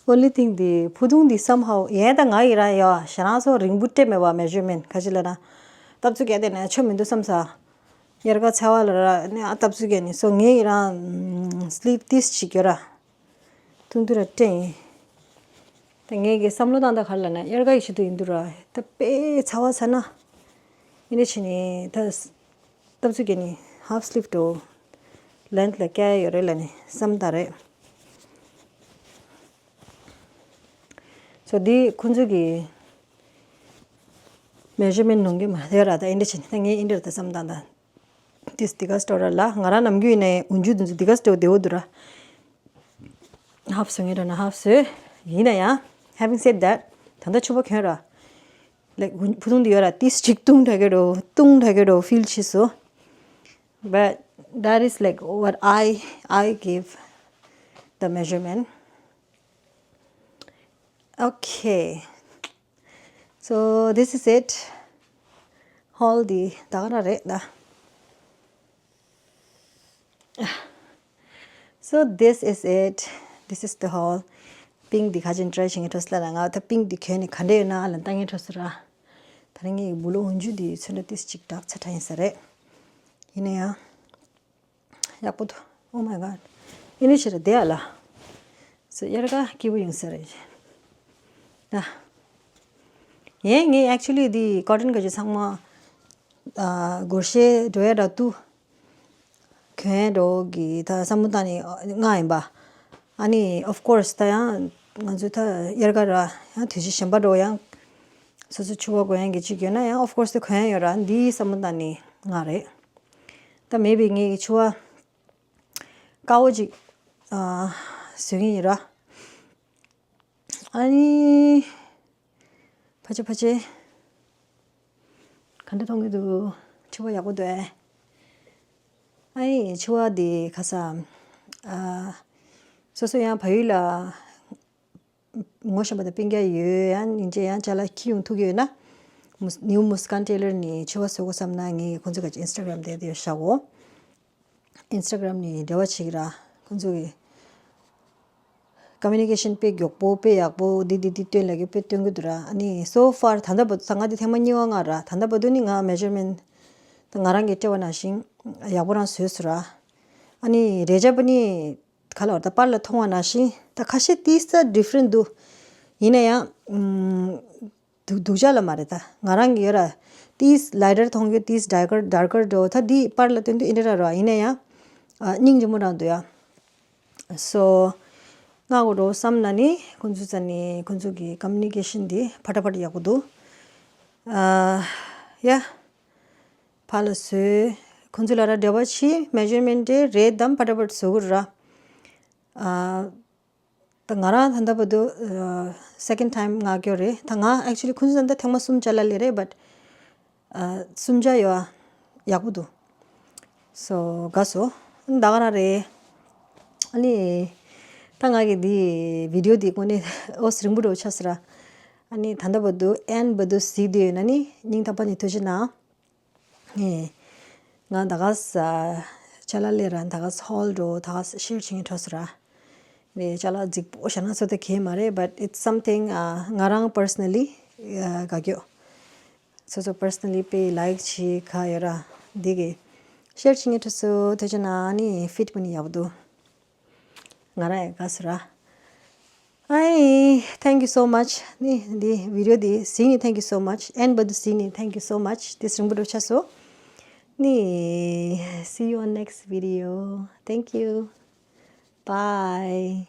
Only thing འདི་ཕུ་ཐུང་འདི་སམ་ཧའུ་ཡས་ད་ང་ཡི་ར་ཡ་ཞེ་རང་སོ་རིང་པོ་སྤྲད་མེད་པ། མེ་ཇར་མེན་ག་ཅི་ལ་ན། སྟབས་ཚུ་གས་དེ་ནས་ཆོ་མི་འདུག་བསམ་ས། དབྱར་ཁ་ཚ་བ་ལ་ར་ནི་ཨ་སྟབས་ཚུ་གས་ནི་སོ་ངས་ཡི་རང་སི་ལིབ་ཏིས་ཅིག་ཡོད་ར། ཐུང་ཐུང་ར་སྤྲད་ཡིན། ད་ངས་ཀྱི་བསམ་བློ་བཏང་ད་ག་རེ་ལབ་ན་དབྱར་ཁ་ཡི་ཆེད་དུ་ཡིན་འདུག་ར། ད་དཔེ་ཚ་བ་ཚ་ན། ཡིན་ནི་ཕྱི་ནི་ད་སྟབས་ཚུ་གས་ནི་ཧབ་སི་ལིབ་འགྲོ་ལེན་ཐི་ལ་སྐྱ་ཡོད་རེད་ལབ་ནི་བསམ་ད་རེད། སོ་འདི་ཁོང་ཚོ་གི་མེ་ཇར་མེན་ནང་གི་མ་ཡོད་ར། ད་ཨིན་འདྲ་བྱས་ནི་ད་ངས་ཨིན་འདྲ་ད་བསམ་བཏང་ད། ཏིས་འདི་ག་སི་ཊོར་ལ་ང་རང་ནམ་རྒྱུན་ཡིན་ནའི་འུན་ཇུ་འདི་ཚོ་འདི་ག་སི་ཊོར་བདེ་བོ་འདུག་ར། ཧབ་སོ་ངེད་ར་ན་ཧབ་སོ། ཡིན་ན་ཡང་having said that ད་ལྟ་ཕྱུ་པ་གྱོན་ར། ལའིཀ་ཕུ་ཐུང་འདི་ཡོད་ར་ཏིས་ཅིག་ཏུང་དྲག་གི་འགྲོ་ཏུང་དྲག་གི་འགྲོ་ཕིལ་བྱེད་སོ། But that is like what I I give the measurement. Okay. So this is it. Haul འདི་ད་ག་རང་རེད་ད། So this is it. This is the haul. པིང་འདི་ག་ཅིག་ཊྲའི་བྱེད་མཁན་འཕྲོ་སི་ལ་ན་ང་ད་པིང་འདི་གྱོན་ནས་ག་འདྲ་ཡོད་ན་ཨ་ལ་ལྟ་མཁན་འཕྲོ་སི་ར། ད་རིང་ངའི་བུ་ལོ་འུན་ཇུ་འདི་ཚོན་ཁྲ་ཏིས་ཅིག་དྲག་ཚ་དྲག་ཡིན་ས་རེད། ཡིན་ན་ཡང་། ཡག་པོ་འདུག Oh my God. ཨི་ནི་ཕྱིར་བསྡད་ཡ་ལ། སོ་དབྱར་ཁ་སྐྱིད་པོ་ཡོང་ས་རེད། ད། ངས་ངས་actually འདི་ཀོ་ཊོན་ག་ཅིག་ཚང་མ། ཨ་སྒོར་གཞས་འགྲོ་ཡ་འདྲ་འདུག་གྱོན་ཡ་འགྲོ་གི་ད་བསམ་བློ་བཏང་ནས་མངགས་ཡིན་པ། ཨ་ནི་of course ད་ཡང་ང་ཚོ་ད་དབྱར་ཁ་ར་ཡང་དུས་ཆེན་གཞན་པ་འགྲོ་ཡང་། སོ་སོ་ཕྱུ་པ་གོན་ཡ་གི་ཅིག་ཡོད་ན་ཡང་of course ད་གོན་ཡ་ཡོད་ར། འདི་བསམ་བློ་བཏང་ནས་མངགས་རེད། ད་མེད་པའི་ངའི་ཕྱུ་པ་དཀར་པོ་ཅིག་ཨ་བཟོ་གི་ཡིན་ར། ཨ་ནི་ཕ་ཆེ་ཕ་ཆེ། ག་འདྲ་མཐོང་གི་འདུག་འཕྲི་བ་ཡག་པོ་འདུག་ཨེ། ཨ་ནི་འཕྲི་བ་འདི་ཁ་སང་ཨ། སོ་སོ་ཡང་བལ་ཡུལ་ལ་ངོ་ཤེས་པ་དང་སྤུན་ཀྱག་ཡོད། ཡང་སྙིང་རྗེ། ཡང་ཅ་ལག་འཁྱེར་ཡོང་ཐུབ་ཀྱི་ཡོད་ན། མུ་ནིའུ་མུ་སི་ཀན་ཊེ་ལར་ནས་འཕྲི་བ་བཟོ་དགོས་བསམ་ན་ངས་ཁོང་ཚོ་ག་ཅིག་ཨིན་སི་ཊ་གྷ་རམ་དེ་དེ་བཞག་གོ། ཨིན་སི་ཊ་གྷ་རམ་ནས་འབྲེལ་བ་བྱེད་ཀྱི་ར། ཁོང་ཚོ་གི་ཀོ་མུ་ནི་ཀེ་ཤན་དཔེ་མགྱོགས་པོ། དཔེ་ཡག་པོ། འདི་འདི་འདི་སྟོན་ལབ་ཀྱི་དཔེ་སྟོན་གྱི་འདུག་ར། ཨ་ནི་so far ད་ལྟ་བར་དུ། ད་ང་འདི་ཐེངས་མ་གཉིས་པ་ང་ར། ད་ལྟ་བར་དུ་ནི་ང་མེ་ཇར་མེན་ཊི་ད་ང་རང་གིས་སྤྲད་པ་ནང་བཞིན་ཡག་པོ་རང་བཟོས་སོང་ར། ཨ་ནི་རེ་ཆ་པ་ནི་ག་ལ་བར་ད་པར་ལ་མཐོང་བ་ནང་བཞིན་ད་ཁ་ཤས་ཏིས་ད་ཌི་ཕ་རེན་ཊི་འདུག་ཡིན་ན་ཡང་ཨམ། སྡུག་སྡུག་ཅག་ལ་མ་རེད། ད་ང་རང་གི་ཡོད་ར། ཏིས་ལའི་ཊར་མཐོང་རྒྱུ། ཏིས་ཌར་ཀར་ཌར་ཀར་འགྲོ། ད་འདི་པར་ལ་སྟོན་དུས་འདི་འདྲ་ར་རོ། ཡིན་ན་ཡང་ཨ་སྙིང་རྗེ་མོ་རང་འདུག་ཡ། སོ་ང་གོ་འགྲོ་བསམ་ན་ནི་ཁོང་ཚོ་ས་ནི་ཁོང་ཚོ་གི་ཀོ་མུ་ནི་ཀེ་ཤན་འདི་ཕ་ཊ་ཕ་ཊ་ཡག་པོ་འདུག་ཨ་ཡ། ཕར་ལ་བཟོས། ཁོང་ཚོ་ལ་ར་འབྲེལ་བ་བྱས། མེ་ཇར་མེན་ཊི་རེད་དམ་ཕ་ཊ་ཕ་ཊ་བཟོ་དགོས་ར། ཨ། ད་ང་རང་ད་ལྟ་བར་དུ་སེ་ཀེན་ཌི་ཊའིམ་ང་སྐྱོར་རེད། ད་ང་ཨེག་ཅུ་ལི་ཁོང་ཚོ་ད་ལྟ་ཐེངས་མ་གསུམ་ཅ་ལག་སླེབས་རེད། བཊ་ཨ་གསུམ་ཆ་ཡོད་ཨ། ཡག་པོ་འདུག་སོ་དགའ་སོང་། ད་ག་རང་རེད། ཨ་ནི་ད་ང་གི་འདི་བི་ཌི་ཡོ་འདི་དངོས་གནས་ཨོ་ཙི་རིང་པོ་འགྲོ་ཆགས་སོང་ར། ཨ་ནི་ད་ལྟ་བར་དུ་ཨེན་བར་དུ་གཟིགས་བསྡད་ཡོད་ན་ནི་སྙིང་ཐག་པ་ནས་ཐུགས་རྗེ་གནང་། ངས་ང་ད་ག་ས་ཅ་ལག་སླེབས་ར། ད་ག་ས་ཧོལ་འགྲོ། ད་ག་ས་ཤེར་བྱེད་མཁན་འགྲོ་སོང་ར། ངས་ཅ་ལག་རྫིག་པོ་བཞག་ན་བཟོ་ད་གས་མ་རེད། བཊ་ཨིཊ་སམ་ཐིང་ང་རང་པར་སོ་ནལ་ལི་དགའ་སྐྱོ། སོ་སོ་པར་སོ་ནལ་ལི་དཔེ་ལའིཀ་བྱེད་ག་ཡོད་ར། འདི་གས་ཤེར་བྱེད་མཁན་འགྲོ་སོང་། ཐུགས་རྗེ་གནང་། ཨ་ནི་ཕིཌ་པ་ནི་ཡག་པོ་འདུག་ང་རང་ཡང་དགའ་སོང་ར། ཨའི། Thank you so much. ནི་འདི་བི་ཌི་ཡོ་འདི་གཟིགས་ནི་thank you so much. ཨེན་བར་དུ་གཟིགས་ནི་thank you so much. ཏིས་རིང་པོ་འགྲོ་ཆགས་སོང་། ནི་see you on next video. Thank you. Bye.